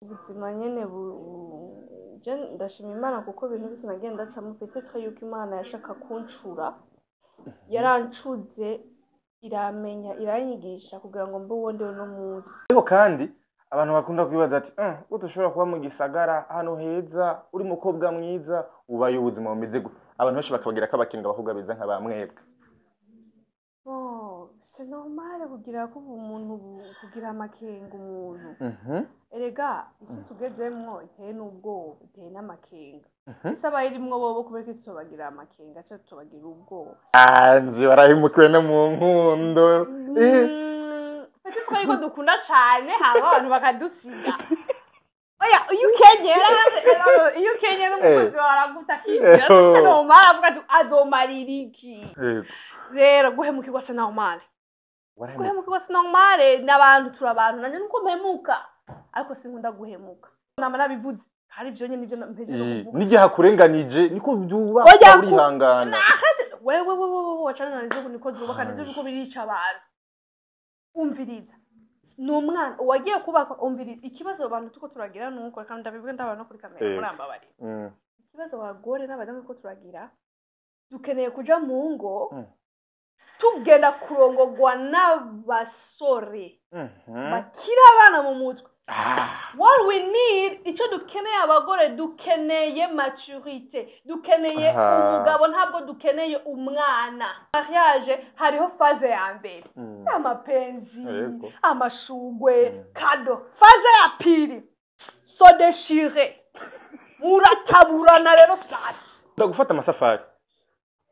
Ubuzima nyene je ndashima Imana kuko ibintu byose nagiye ndacamo, peut-être yuko Imana yashaka kuncura, yarancuze, iramenya, iranyigisha kugira ngo mbe uwo ndiwe uno munsi. Ariko kandi abantu bakunda kwibaza ati: "Gute ushobora kuba mu gisagara hano heza, uri umukobwa mwiza, ubaye ubuzima bumeze gute?" Abantu benshi bakabagira ko abakinga abakobwa beza nka ba mwebwe. Bon, c'est normal kugira ko umuntu kugira amakenga umuntu. Erega isi tugezemwo iteye n'ubwoba, iteye n'amakenga. Isi abayirimwo bobo kubera ko tutobagira amakenga canke tutobagira ubwoba. Anje warahemukiwe no mu nkundo. Peut-être yuko dukunda cane, hama abantu bakadusiga. Oya, iyo ukenye, iyo ukenye n'umukunzi wawe araguta akinjira, c'est normal, avuga ati azomarira iki? Rero guhemukirwa c'est normal. Warahemukiwe. Guhemukirwa c'est normal, n'abantu turi abantu, nanje nuko mpemuka, ariko sinkunda guhemuka. Nama nabivuze kandi ivyo nyene nivyo mpejeje kuvuga. N'igihe akurenganije niko byubaka. Oya, urihangana. Wewe wewe wewe wacana na nizo niko zubaka, nivyo biko birica abantu. Umviriza, ni umwana uwagiye kubaka, umviriza ikibazo abantu tuko turagira, nuko reka ndabivuge ndabana no kuri kamera, murambabarira. Ikibazo abagore n'abadamu tuko turagira, dukeneye kuja mu ngo, tugenda kurongogwa n'abasore bakiri abana mu mutwe. What we need, icyo dukeneye abagore, dukeneye maturité, dukeneye umugabo, ntabwo dukeneye umwana. Mariage hariho phase ya mbere, amapenzi, amashugwe, cadeaux. Phase ya pili, se déchirer, murataburana rero sasa. Gufata amasafari,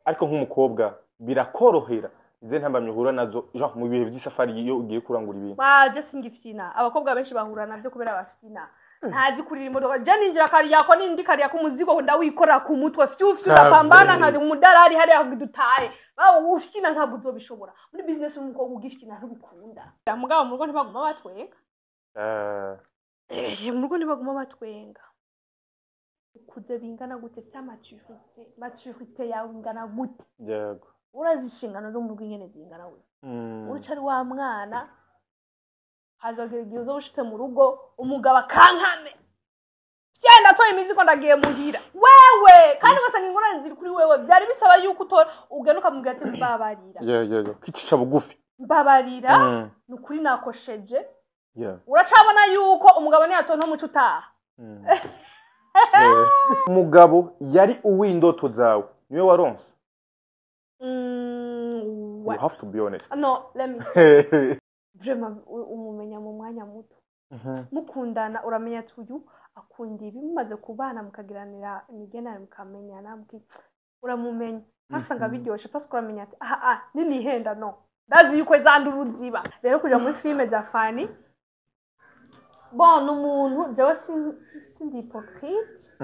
ariko nk'umukobwa birakorohera? Izi ntambamyi uhura nazo, genre mu bihe by'isafari iyo ugiye kurangura ibintu? Waje singifyina. Abakobwa benshi bahura nabyo kubera bafyina, ntazi kurira imodoka. Je ninjira Kariako n'indi Kariako, umuzigo ndawikorera ku mutwe, fyu fyu, ndapambana nkazi umudarari hariya kugira dutahe. Bawo ufyina ntabwo uzobishobora muri business. Umukobwa ugifyina ntubikunda. Mugabo mu rugo ntibaguma batwenga. Eh, mu rugo ntibaguma batwenga. Ukuze bingana gute ta maturité, maturité yawe ingana gute? Urazi inshingano zo mu rugo ingene zingana we? Uca ari wa mwana, hazogera igihe uzoba ushitse mu rugo, umugabo akankame vyenda atoye imizigo, ndagiye muhira wewe, kandi ugasanga ingorane ziri kuri wewe. Vyari bisaba yuko utora ugenda ukamubwira ati: "Mbabarira." Yeah. Kwicisha bugufi. "Mbabarira, ni ukuri nakosheje." Uracabona yuko umugabo niyatonta umuco utaha. Umugabo yari uw'indoto zawe niwe waronse? You have to be honest. No, let me see. Vraiment, umumenya mu mwanya muto. Mukundana uramenya ati uyu akunda ibi. Mumaze kubana, mukagiranira imigenderanire, mukamenyana, uramumenya, hasanga biryoshe parce que uramenya ati aha ah ninihenda, no ndazi yuko zanduru ziba. Rero kuja muri filime za Fani, bon, ni umuntu jewe sindi hypocrite.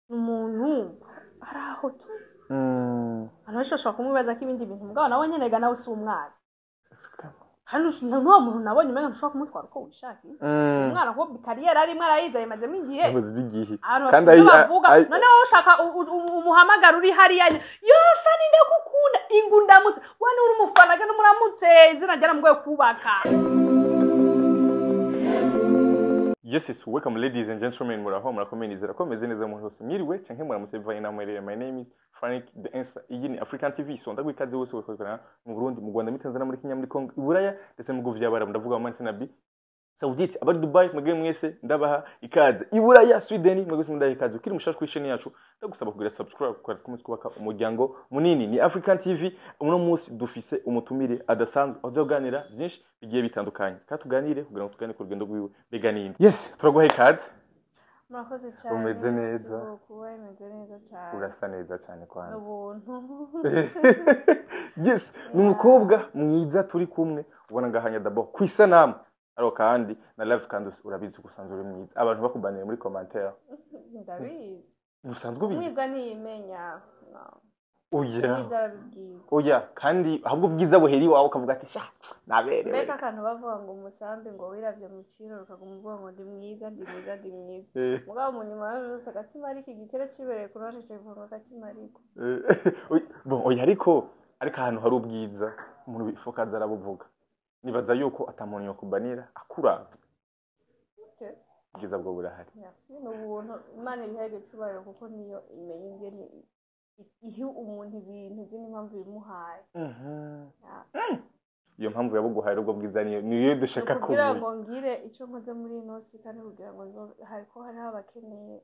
Ni umuntu ari aho tu. Abantu benshi bashobora kumubaza ko ibindi bintu, mugabo nawe nyene ga nawe si umwana, kandi n'uwo muntu nabonye umenga ntushobora kumutwara uko wishakiye. Si umwana, kuko carrière arimwo arayiza, yimazemo igihe. Amaze igihe. Abantu Kandi bafite ibyo bavuga. Noneho wowe ushaka umuhamagara uri hariya: "Yo Fani, ndagukunda, ingu ndamutse." We uri umufana kandi umuramutse, izina ryaramugoye kubaka. Yes, welcome ladies and gentlemen, muraho, murakomeye, nizera ko meze neza mu hose. Mwiriwe canke muramutse bivanye naho muherereye. My name is Frank the Answer. Iyi ni African TV. So ndaguha ikaze wese ukorera mu Burundi, mu Rwanda, muri Tanzania, muri Kenya, muri Congo, i Buraya ndetse mu bihugu vy'Abarabu, ndavuga mu na Arabie Saoudite, abari Dubai, mwebwe mwese ndabaha ikaze. I Buraya, Sweden, mwebwe mwese ndabaha ikaze. Ukiri mushasha kuri chaîne yacu, ndagusaba kugira subscribe kugira twkomeze kubaka umuryango munini. Ni African TV. Uno munsi dufise umutumire adasanzwe, aho tuganira byinshi bigiye bitandukanye. Kandi tuganire kugira ngo tuganire ku rugendo rwiwe. Mbega ninde? Yes, turaguha ikaze. Murakoze cyane. Umeze neza? Kuba imeze neza cyane. Urasa neza cyane kwanza. Ubuntu. Yes, ni umukobwa mwiza turi kumwe, ubona ngahanya d'abord ku isanamu, ariko kandi na live, kandi urabizi ko usanzwe uri mwiza. Abantu bakubaniye muri commentaire. Ndabizi. Usanzwe ubizi. Umwiza ntiyimenya, no. Oya. Umwiza arabibwirwa. Oya, kandi ahubwo ubwiza buheri iwawe ukavuga ati: "Sha, naberewe." Mbega akantu bavuga ngo umusambi ngo wiravye mu ciro ukaguma uvuga ngo ndi mwiza, ndi mwiza, ndi mwiza, mugabo mu nyuma yose agatima ariko igikere cibereye ku ruhande kivuga ngo agatima ariko. Bon, oya, ariko ahantu hari ubwiza umuntu bifokaza arabuvuga. Nibaza yuko ata muntu yokubanira akuravye. Ubwiza bwo burahari. Merci, ni ubuntu. Imana ibiherwe icubahiro, kuko niyo imenya ingene iha umuntu ibintu, izi n'impamvu bimuhaye. Yeah. Iyo mpamvu yabuguhaye ubwo bwiza niyo dushaka Ni ukugira kumenya. ngo ngire icyo nkoze muri ino si, kandi kugira ngo hariko hariho abakeneye,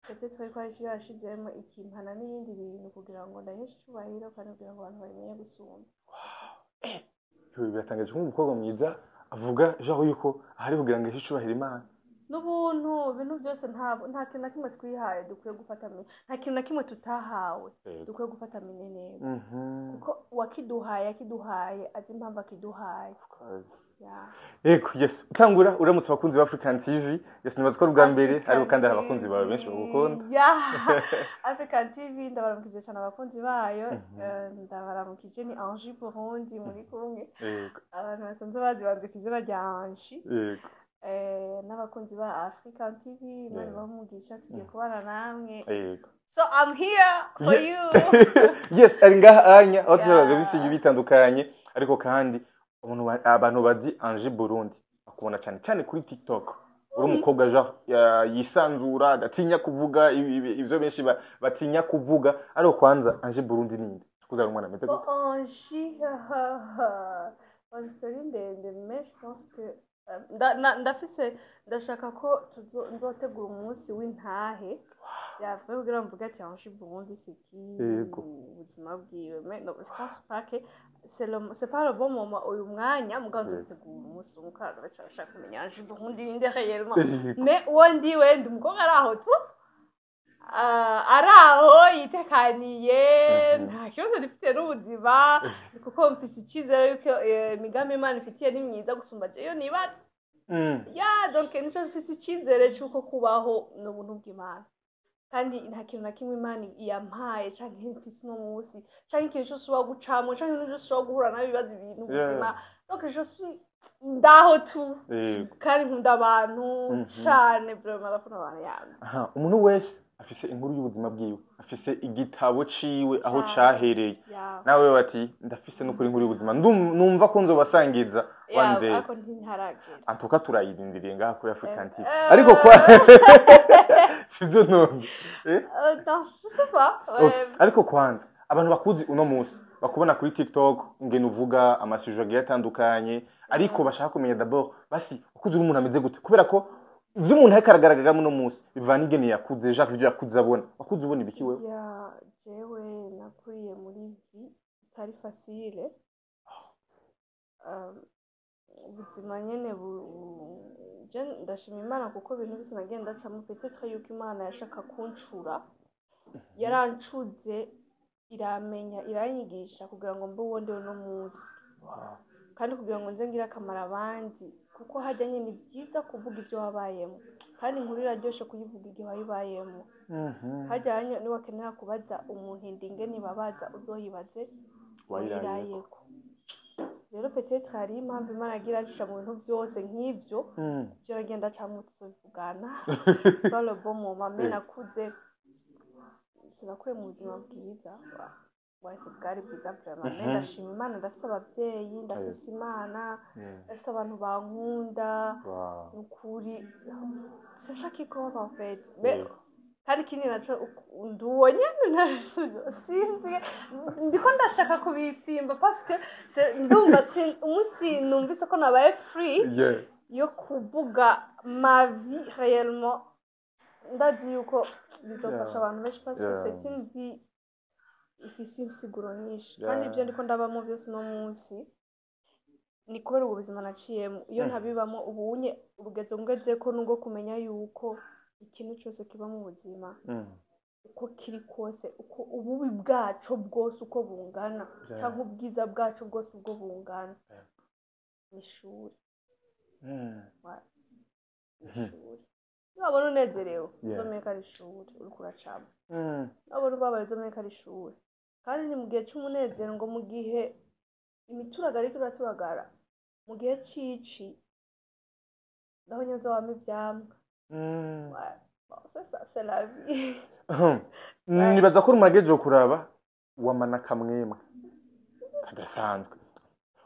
peut-être ko hari icyo yashizemo ikimpana n'ibindi bintu, kugira ngo ndaheshe icubahiro, kandi kugira ngo abantu babimenye gusumba. Ibi biratangaje, nk'umukobwa mwiza avuga genre yuko ahari kugira ngo aheshe icubahiro Imana. N'ubuntu. Ibintu byose, nta kintu na kimwe twihaye dukwiye gufata nta kintu na kimwe tutahawe dukwiye gufata minenegwe, kuko uwakiduhaye yakiduhaye azi impamvu akiduhaye. Of course. Yeah. Yego, yes, utangura uramutse abakunzi ba African TV. Yes, nibaza ko ari ubwa mbere, ariko kandi hari abakunzi bawe benshi bagukunda. Yeah. African TV, ndabaramukije cyane abakunzi bayo. Ndabaramukije, ni Angie Burundi muri kumwe. Abantu basanzwe bazi banze ku izina rya Angie. N'abakunzi ba African TV, Imana ibahe, tugiye kubana namwe. So I'm here for you. Yes, ari ngaha anya aho tushobora bisiga bitandukanye, ariko kandi abantu bazi Angie Burundi bakubona cyane cyane kuri TikTok, uri umukobwa genre yisanzura, adatinya kuvuga ibyo benshi batinya kuvuga. Ariko kwanza, Angie Burundi ninde? Kuzara umwana ameze gute? Oh, Angie, une story ndende, mais je pense que ndafise, ndashaka ko nzotegura umunsi w'intahe yavuye kugira ngo mvuge ati Angie Burundi c'est qui, ubuzima bwiwe. Mais non, je pense pas que c'est pas le bon moment uyu mwanya, mugabo nzotegura umunsi umwe kandi benshi barashaka kumenya Angie Burundi ninde réellement. Mais uwo ndiwe, ndi umukobwa ari aho tu. Ah, ari aho yitekaniye, nta kibazo dufite n'ubuzima, kuko mfise icyizere yuko imigambi Imana ifitiye ni myiza gusumba jeyo nibaza. Ya, donc nico mfise icyizere cy'uko kubaho ni ubuntu bw'Imana, kandi nta kintu na kimwe Imana yampaye canke mfise uno munsi, canke ikintu cyose uba gucamwo, canke ikintu cyose uba guhura n'ibibazo, ibintu ubuzima. Donc je suis ndaho tu. Kandi nkunda abantu cane, vraiment ndakunda abantu yange. Aha, umuntu wese afise inkuru y'ubuzima bwiwe, afise igitabo ciwe aho Cane. cahereye. Nawe bati ndafise n'ukuri inkuru y'ubuzima, numva ko nzobasangiza one day. Ariko ntiharagera. Antuka turayirindiriye ngaha kuri African TV. Ariko kwa sivyo none, eh? Non, je sais pas. Okay. Ouais. Ariko kwanza, abantu bakuzi uno munsi bakubona kuri TikTok ingene uvuga ama sujets agiye atandukanye, ariko bashaka kumenya d'abord basi ukuze uri umuntu ameze gute, kubera ko ivyo umuntu ariko aragaragara uno munsi bivana ingene yakuze, Jacques, ivyo yakuze abona. Wakuze ubona ibiki wewe? Ya, jewe nakuriye muri vie itari facile. Ubuzima nyene je ndashima Imana kuko ibintu byose nagiye ndacamo, peut-être yuko Imana yashaka kuncura, yarancuze, iramenya, iranyigisha kugira ngo mbe uwo ndiwe uno munsi, kandi kugira ngo nze ngire akamaro abandi, kuko hajya nyine ni byiza kuvuga ibyo wabayemo, kandi inkuru iraryoshe kuyivuga igihe wayibayemo. Hajya hanya niwakenera kubaza umuntu indi ingene ibabaza, uzoyibaze wayirayeko. Wayirayeko. Rero peut-être hari impamvu Imana yagiye irancisha mu bintu byose nk'ibyo. Ibyo nagenda acamwo tuzobivugana, c'est pas le bon moment, mais nakuze, sinakuriye mu buzima bwiza, bwari bwiza vraiment, mais ndashima Imana, ndafise abavyeyi, ndafise Imana, ndafise abantu bankunda. Nukuri c'est ça qui compte en fait. Mais kandi ikindi naco, nduwo nyene sinzi, ndiko ndashaka kubisimba parce que ndumva umunsi numvise ko nabaye free yo kuvuga ma vie réellement, ndazi yuko bizofasha abantu benshi, parce que c'est une vie ifise insiguro nyinshi, kandi ibyo ndiko ndabamo byose uno munsi ni kubera ubu buzima naciyemo. Iyo ntabibamo, ubunye urugezo ngezeko nubwo kumenya yuko ikintu cyose kiba mu buzima, uko kiri kose, uko ububi bwaco bwose uko bungana, cyangwa ubwiza bwaco bwose ubwo bungana, ni ishuri. Ni ishuri. Niwabona unezerewe, uzomenya ko ari ishuri uriko uracamo. Niwabona ubabaye, uzomenya ko ari ishuri. Kandi ni mu gihe c'umunezero, ngo mu gihe imituragaro iriko iraturagara, mu gihe c'ici, naho nyene uzowama ivyamwa. Ouais. Bon, c'est ça, c'est la vie. Nibaza ko rumagejeje kuraba wamana kamwemwe kadasanzwe,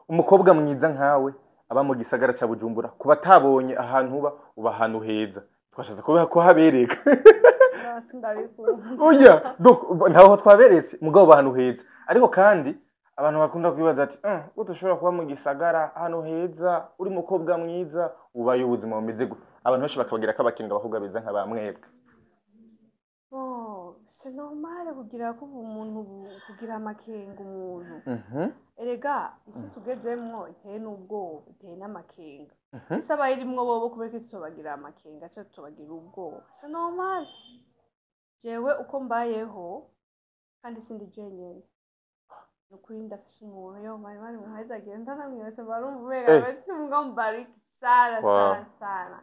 umukobwa mwiza nkawe. Aba mu gisagara ca Bujumbura, ku batabonye ahantu uba ahantu heza, twashatse kuhabereka. No, sindabikunda. Oya, donc ntaho twaberetse, mugabo uba ahantu heza. Ariko kandi abantu bakunda kwibaza ati: "Gute ushobora kuba mu gisagara ahantu heza, uri umukobwa mwiza, ubaye ubuzima bumeze gute?" Abantu benshi bakabagira ko abakinga abakobwa beza nka ba mwebwe. Bon, c'est normal kugira ko umuntu kugira amakenga umuntu. Erega isi tugezemwo iteye n'ubwoba, iteye n'amakenga. Isi abayirimwo bobo kubera ko tutobagira amakenga cyangwa tutobagira ubwoba, c'est normal. Jewe uko mbayeho, kandi sindi jenyene, ni ukuri ndafise umuntu yo mari mari muheza agenda namwibutse, barumva umenga bati Mungu ambariki sana. Sana sana.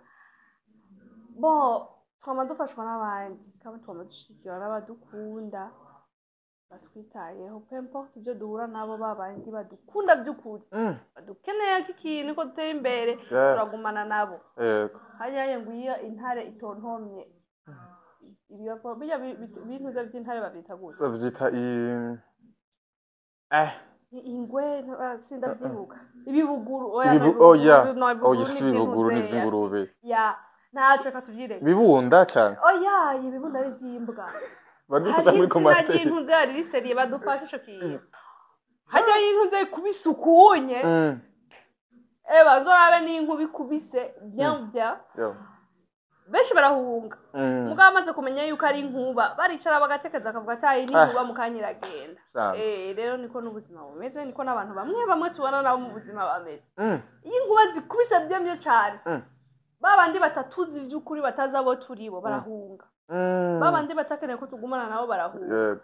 Bon, twama dufashwa n'abandi kandi twama dushigikiwe n'abadukunda, batwitayeho, peu importe ibyo duhura nabo, babandi badukunda by'ukuri, badukeneye ko ikintu ko dutera imbere, turagumana nabo. Hariya ngo iyo intare itontomye, bijya bintuze by'intare babyita gute? Bavyita i Ni ingwe, sindabyibuka, ibibuguru, oya. Ibibu No, oya. no, ibibuguru. Oya, si ibibuguru, ni iby'intuze, ivy'ingurube. Ya, ntaco, reka tuvyireke. Bibunda cyane. Oya, ibibunda ari ivy'imbwa. Badufasha Hari muri izina commentaire. ry'intuze yari riseriye, badufashe ico kintu. Hajya y'intuze ikubise ukunye, eba zorabe n'inkuba ikubise bien bien, benshi barahunga. Mugabo amaze kumenya yuko ari inkuba, baricara bagatekereza, akavuga ati: "Ayi ni inkuba, mu kanya iragenda." Sanzwe. Rero niko n'ubuzima bumeze, niko n'abantu bamwe bamwe tubona nabo mu buzima bameze. Iyo inkuba zikubise byemye cyane, ba bandi batatuzi iby'ukuri, batazi abo turi bo, barahunga. Ba bandi batakeneye ko tugumana nabo barahunga.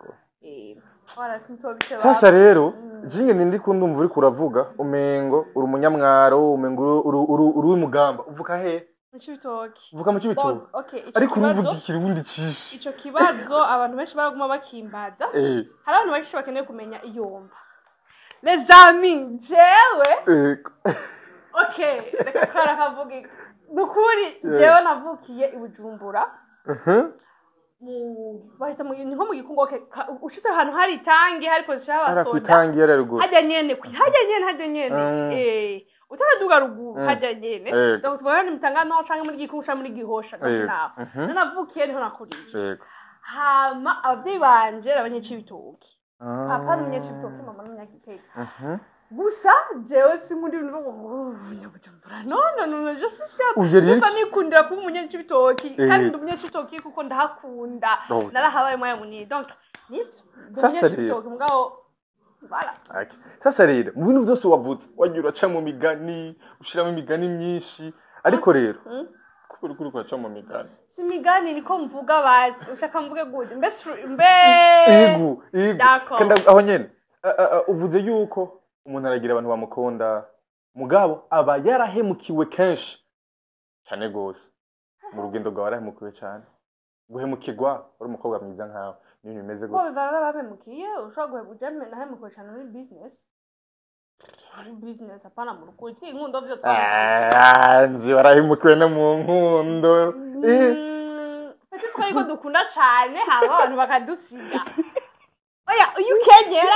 Wala sintobishe. Sasa rero jinge ndi kundumva uriko uravuga, umengo uri umunyamwaro, umengo uri w'umugamba. Uvuka he? Mu Cibitoki. Uvuka mu Cibitoke? Bon, okay, ico Ariko kibazo, uruvuga ikirundi cishe. Ico kibazo abantu benshi baraguma bakimbaza. Hari abantu benshi bakeneye kumenya iyo mva. Les amis, jewe, okay, reka kara kavuga iki. Nukuri jewe navukiye i Bujumbura, mu bahita mu ni nko mu Gikungu. Okay, ushitse ahantu hari itangi, hari position Ara y'abasoda. Kwitangi yari ruguru. Hajya nyene, hajya nyene, hajya nyene. Utaraduga ruguru, hajya nyene. Donc tuvuga ni Mutangano canke muri Gikungu canke muri Gihosha, donc naho navukiye, niho nakuriye. Hama abavyeyi banje ari abanyecibitoki. Papa ni umunyecibitoki, mama ni umunyagitega. Gusa jewe sinkunda ibintu byo ngo umunyabujumbura. No, no, no, no, je suis fière. Uyeri Kuko iki? nikundira kuba umunyecibitoki, kandi ndi umunyecibitoki kuko ndahakunda. Narahabaye umwanya munini, donc nivyo, ndi Sasa rero. umunyecibitoki, mugabo voilà. Okay. Sasa rero mu bintu byose wavutse, wagiye uraca mu migani, ushiramo imigani myinshi, ariko rero kubera ko uriko uraca mu migani. Si imigani, niko mvuga. Bazi ushaka mvuge gute? Mbe mbe Igu. D'accord. Kandi aho nyene uvuze yuko umuntu aragira abantu bamukunda, mugabo aba yarahemukiwe kenshi cyane gose. Mu rugendo rwawe warahemukiwe cyane? Guhemukirwa uri umukobwa mwiza nkawe ni ibintu bimeze Bo, gute? bivana n'abahemukiye. Ushobora guhemuka. Nahemukiwe cyane muri business, muri business, apana mu rukundo. Si inkundo byo twavuze. Ah, nzi warahemukiwe no mu nkundo. Peut-être ko ariko dukunda cyane, hama abantu bakadusiga. Oya, iyo ukenyera,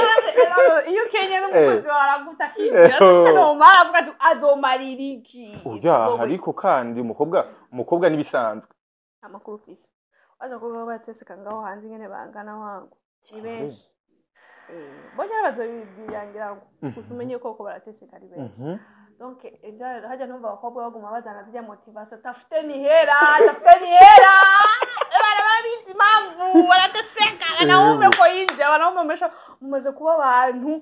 iyo ukenyera n'umukunzi wawe araguta akinjira, se nomara avuga ati: "Azomarira iki?" Oya, ariko kandi umukobwa n'ibisanzwe. Amakuru ufise, waza kuba bateseka ngaho hanze ingene bangana wangu, ni benshi. Bonyene bazobibwira ngo gusa umenye ko barateseka ari benshi. Donc hajya numva abakobwa baguma bazana zirya motivation: "Tafuteni hera, tafuteni hera." Bana barabizi impamvu barateseka. Wanaume ko yinjira, wanaume mumaze kuba abantu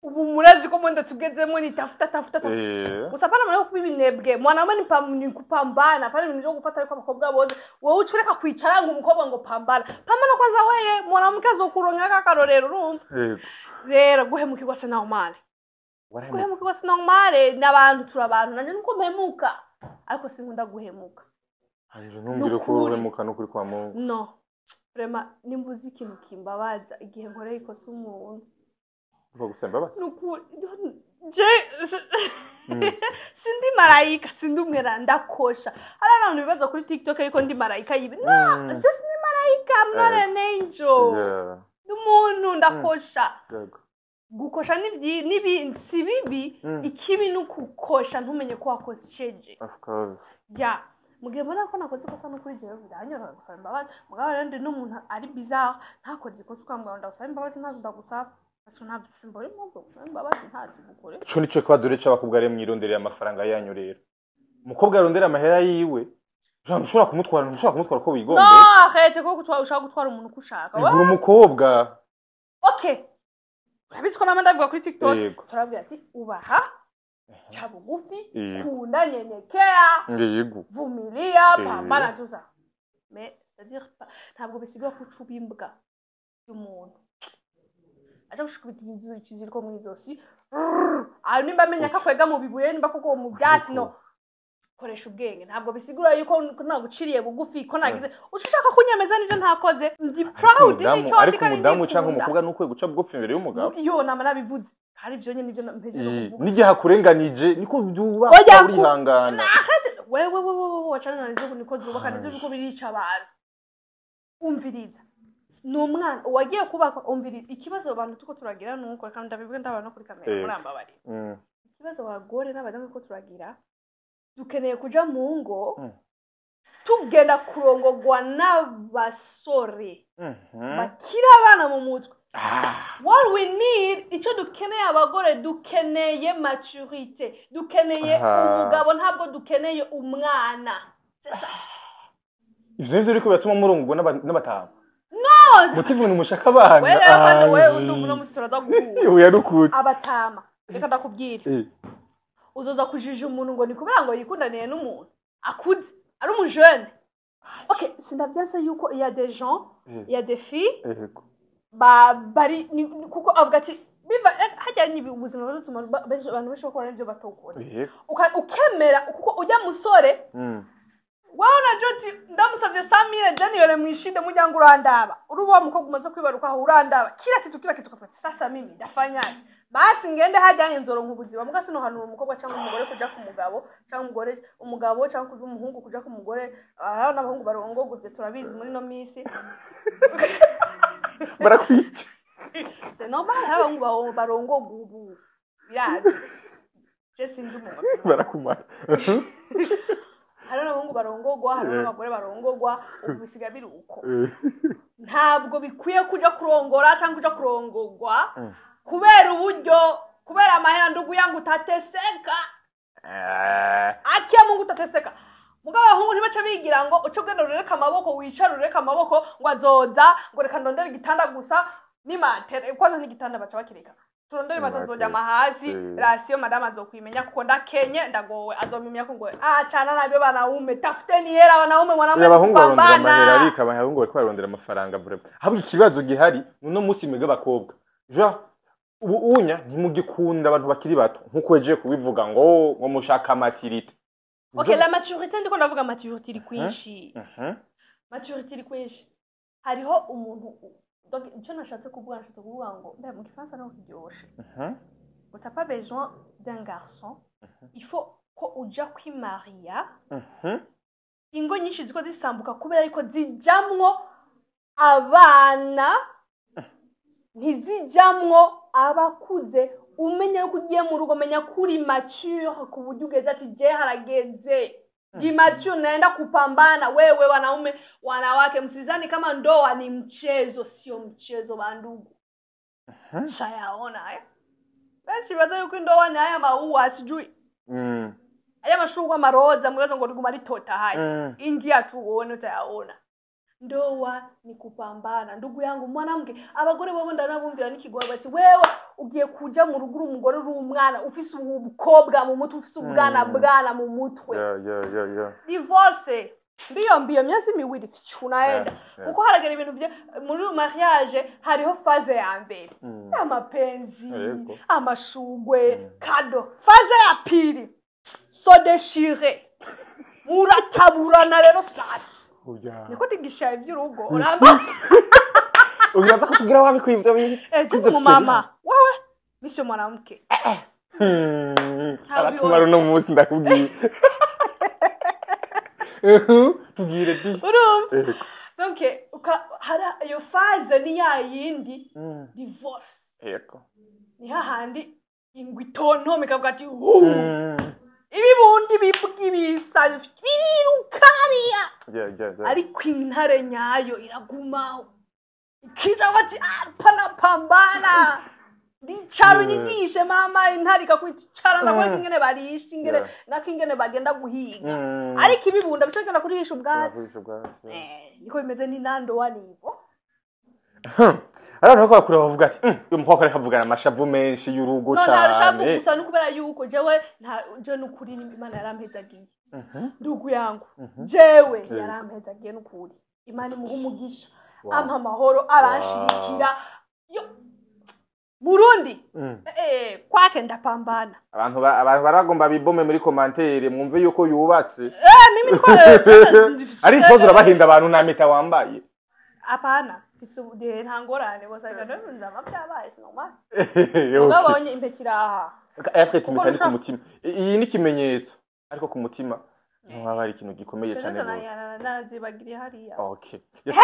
ubu murazi ko monde tugezemo ni tafuta, tafuta, tafuta. Gusa pana mwana kuba ibinebwe. Mwanaume ni kupambana, pana ibintu byo gufata. Ariko abakobwa bose, wowe uca ureka kwicara ngo umukobwa ngo pambana, pambana kwanza weye mwanamke azokuronkera akarorero, urumva? Yego. Rero guhemukirwa c'est normal. Warahemukiwe. Guhemukirwa c'est normal, n'abantu turi abantu. Nanjye nuko mpemuka, ariko sinkunda guhemuka. Anje ntumbwire ko Nukuri. uhemuka n'ukuri kwa Mungu. No, vraiment, nimba uzi ikintu kimbabaza, igihe nkoreye ikosa umuntu. Uva gusaba imbabazi. Nukuri je sindi marayika, sindi umwera, ndakosha. Hari abantu bibaza kuri TikTok yuko ndi marayika yibi. No, just ni marayika, I'm not an angel. Ndi umuntu, ndakosha. Yego. Gukosha nibi si bibi. Ikibi ni ukukosha ntumenye ko wakosheje. Of course. Ya, mugihe mbona ko nakoze ikosa, no kuri jewe biranyorohera gusaba imbabazi. Mugabo rero ndi n'umuntu ari bizarre, ntakoze ikosa ukambwira ngo ndagusaba imbabazi, ntazo ndagusaba, ese ntabwo simbona impamvu yo gusaba imbabazi ntazi gukore. Ico nico kibazo rero c'abakobwa rero mwironderera amafaranga yanyu. Rero umukobwa arondera amahera yiwe, jean ntushobora kumutwara, ntushobora kumutwara uko No. wigombye. Arrête, ko gutwara, ushaka gutwara umuntu uko ushaka. Igura umukobwa. Okay, urabizi ko nama ndavuga kuri TikTok. Yego. Turabwira ati ubaha, ca bugufi, Yego. kunda, nyenyekea, Yego. vumilia, pambana, tout ça. Mais c'est-à-dire ntabwo bisigura ko uca uba imbwa y'umuntu aja gushikubita ikiziriko mu izosi. Rrrr. Ah, nimba amenya ko akwega mu bibuye, nimba koko mu byatsi, no koresha ubwenge. Ntabwo bisigura yuko naguciriye bugufi ko nagize uca ushaka kunyemeza n'ibyo ntakoze. Ndi proud n'ico ndi Ariko kandi umudamu canke ndikunda. umukobwa nukwiye guca bugufi imbere y'umugabo. Iyo nama nabivuze kandi ivyo nyene nivyo mpejeje kuvuga. N'igihe akurenganije niko byubaka. Oya, Urihangana. Wewe, wewe, wewe, wacana na nizo niko zubaka, nivyo biko birica abantu. Umviriza, ni umwana uwagiye kubaka. Umviriza, ikibazo abantu tuko turagira nuko, reka ndabivuge ndabana no kuri kamera, murambabarira. Ikibazo abagore n'abadamu tuko turagira, dukeneye kuja mu ngo, tugenda kurongogwa n'abasore bakiri abana mu mutwe. What we need, icyo dukeneye abagore, dukeneye maturité, dukeneye umugabo, ntabwo dukeneye umwana. C'est ça. Ivyo nivyo biriko biratuma murongorwa n'abatama mutivuga mushaka abana. Wewe rero kandi wewe Aje. undi uno musi turaza guhura. Oya, nukuri. Abatama, reka ndakubwira, uzoza kujija umuntu ngo ni kubera ngo yikundaniye n'umuntu akuze ari umujene. Okay, sindavyanse yuko il y a des gens, il y a des filles ba bari kuko avuga ati biva hajya ni ubuzima butuma abantu benshi bakora n'ibyo batokoze. Ukemera kuko ujya musore wawe na Joti ndamusavye 100,000 deni mwishinde muryango, urandaba uri wa mukobwa umaze kwibaruka aho, urandaba kila kitu, kila kitu, ukafata sasa mimi ndafanyaje? Basi ngende hajyanye nzoronka ubuzima. Muga sinohanura umukobwa cyangwa umugore kuja ku mugabo, cyangwa umugore umugabo, cyangwa kuja umuhungu kuja ku mugore. Hariho n'abahungu barongoguvye, turabizi muri no minsi. Barakwica. C'est normal, hariho abahungu barongogwa ubu, birazi, je sinzi umuntu. Barakumara. Hariho n'abahungu barongogwa, hariho n'abagore barongogwa ubu, bisigaye biri uko. Ntabwo bikwiye kuja kurongora cyangwa kuja kurongogwa kubera uburyo, kubera amahera. Ndugu yangu, utateseka. Akia Mungu, utateseka. Mugabo abahungu ntibaca bigira ngo uce ugenda urereke amaboko, wicare urereke amaboko ngo azoza, ngo reka ndondere igitanda gusa n'imatera. Kwanza n'igitanda baca bakireka, turondere Imatera. Bazoryama hasi. Ration madame azokwimenya kuko ndakenye, ndagowe, azomimenya ko ngo achana nabyo. Banaume, tafuteni hela wanaume, mwanaume Abahungu barondera amahera. kupambana. Ariko abahungu bariko barondera amafaranga vraiment. Ahubwo ikibazo gihari uno munsi, mwebwe abakobwa, genre ubu unya ntimugikunda abantu bakiri bato nkuko wejeje kubivuga ngo mushaka maturité. Okay, la maturité, ndiko ndavuga maturité iri kwinshi. Maturité iri kwinshi. Hariho umuntu, donc icyo nashatse kuvuga ngo mbe mu gifaransa naho kiryoshe, ngo t'as pas besoin d'un garçon, il faut ko uja kwimaria. Ingo nyinshi ziko zisambuka kubera yuko zijamwo abana, ntizijamwo abakuze. Umenya yuko ugiye mu rugo, menya ko uri mature ku buryo ugeze ati je harageze, ndi mature, naenda kupambana. Wewe wanaume, wanawake, msizani kama ndoa ni mchezo. Sio mchezo, bandugu. Shayaona haya, benshi baza yuko indoa ni haya maua, sijui aya mashurwa, amaroza, mwibaza ngo riguma ritota haya. Ingia tu uone, utayaona. Ndoa ni kupambana, ndugu yangu mwanamke. Abagore bobo ndanabumvira n'ikigwa bati wewe ugiye kuja mu rugo uri umugore, uri umwana, ufise ubukobwa mu mutwe, ufise ubwana bwana mu mutwe. Yeah. Divorce mbio mbio, miezi miwili unaenda. Kuko haragera ibintu bye muri mariage, hariho phase ya mbere amapenzi, amashugwe, cadeau. Phase ya pili, se déchirer, murataburana rero sasa. Oya. Niko ndigisha iby'urugo, uramba. Uraza kutubwira wabikuye ibyo bintu? Ejo Kwiza. mu mama wewe misio mwanamke. Aratumara uno munsi, ndakubwiye. Tubwire di. Urumva? Yego. Donc hari iyo phase ni ya yindi divorce. Yego. Ni Ni hahandi ingwe itontoma ikavuga ati "Hu!" Ibibundi bivuga ibisa biriruka hariya, ariko intare nyayo iragumaho, ikija bati "Hapana, pambana, ndicara unyigishe mama." Intare ikakwicara, ndakwereka ingene barisha, ingene nako ingene bagenda guhiga. Ariko ibibunda bica bigenda kurisha ubwatsi. Kurisha ubwatsi. Niko bimeze, ni nandoa nivo. Hari abantu bariko barakura bavuga ati "Uyu mukobwa ariko avugana amashavu menshi y'urugo No, nta rushavu cane." Gusa ni kubera yuko jewe nta je, nukuri Imana yarampezagiye. Ndugu yangu, jewe yarampezagiye nukuri, Imana imuha umugisha. Ampa amahoro, aranshigikira. Yo Burundi, kwake ndapambana. Abantu baragomba bibome muri commentaire, mwumve yuko yubatse. Mimi niko Ari ikibazo, urabahinda abantu nta mpeta wambaye. Hapana, isubude nta ngorane, gusa reka ndaba byabaye, c'est normal. Ugabonye impeta iraha. Ayatwete impeta ni ku Uko mutima. Iyi ni ikimenyetso, ariko ku mutima ntiwaba hari ikintu gikomeye cane rwose. Nazibagiriye hariya. Okay. Yes.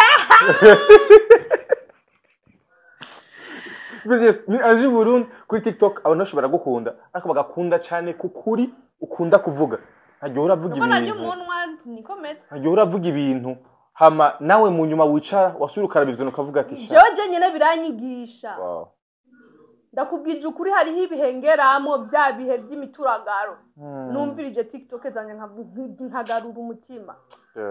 Yes, ni Ange Burundi kuri TikTok, abantu benshi baragukunda, ariko bagakunda cyane kukuri ukunda kuvuga. Ntagiye uravuga Nuko narya ibintu. umunwa nikomeze. Ntagiye uravuga ibintu. Hama nawe mu nyuma wicara wasubira ukaraba ibyo ukavuga ati sha. Jewe je nyene biranyigisha. Wow. Ndakubwije ukuri, hariho ibihengeramo bya bihe by'imituragaro, numvirije TikTok zanjye nkagarura umutima.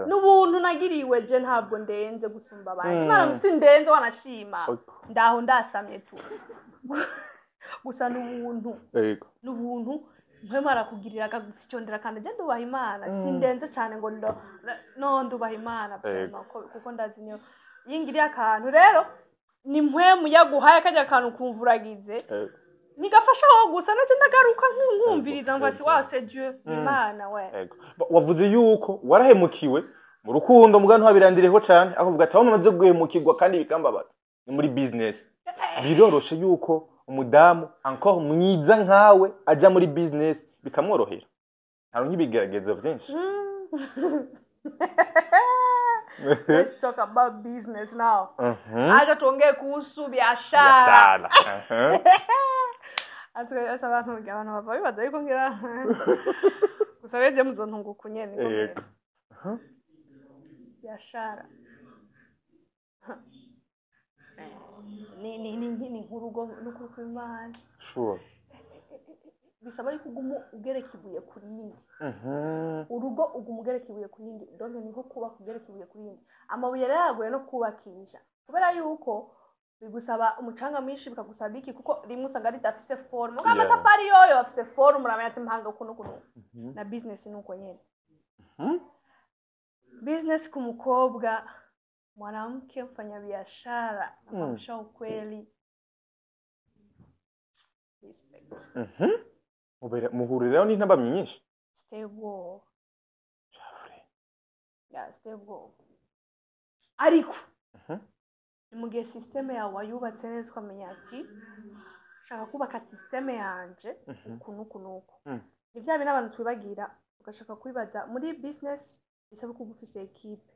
N'ubuntu nagiriwe, je ntabwo ndenze gusumba abandi. Imana si ndenze, wanashima. Ndaho ndasamye tu, gusa n'ubuntu. N'ubuntu mpwemu arakugirira, akagufyondera, kandi je ndubaha Imana. Sindenze cyane ngo no ndubaha Imana kuko ndazi niyo yingiriye akantu. Rero ni mpwemu yaguhaye kajya kantu ukumva uragize, ntigafasha aho gusa, nacyo ndagaruka nkumviriza ngo ati "Wa, c'est Dieu, Imana we." Yego. Wavuze yuko warahemukiwe mu rukundo, muga ntiwabirandireho cane, akavuga ati aho mumaze guhemukirwa kandi bikambabaza ni muri business. Biroroshe yuko umudamu encore mwiza nkawe aja muri business bikamworohera, ntawe nk'ibigeragezo byinshi. Let's talk about business now. Acha tuongee kuhusu biashara. Biashara. Atuka abantu bava bibaza yuko ngira gusa weje muzontunguka nyene niko meze. Biashara ni nk'urugo n'ukuri kw'Imana. Bisaba yuko uguma ugereka ibuye ku rindi. Urugo uguma ugereka ibuye ku rindi, donc ni nko kubaka ugereka ibuye ku rindi. Amabuye rero aragoye no kubakisha kubera yuko bigusaba umucanga mwinshi, bikagusaba iki, kuko rimwe usanga ridafise forme kuko amatafari yoyo afise forme, uramenya ati mpanga uku n'uku. Na business ni uko nyene. Business ku mukobwa, mwanamke mfanyabiashara, nakwambisha ukweli, respect. Muhuriraho n'intambamyi nyinshi. Stable. Chavre. Yeah, stable, ariko ni mu gihe système yawe wayubatse neza, ukamenya ati shaka kubaka système yanje uku n'uku n'uku. Ni bya bintu abantu twibagira, ugashaka kwibaza muri business bisaba kuba ufise équipe,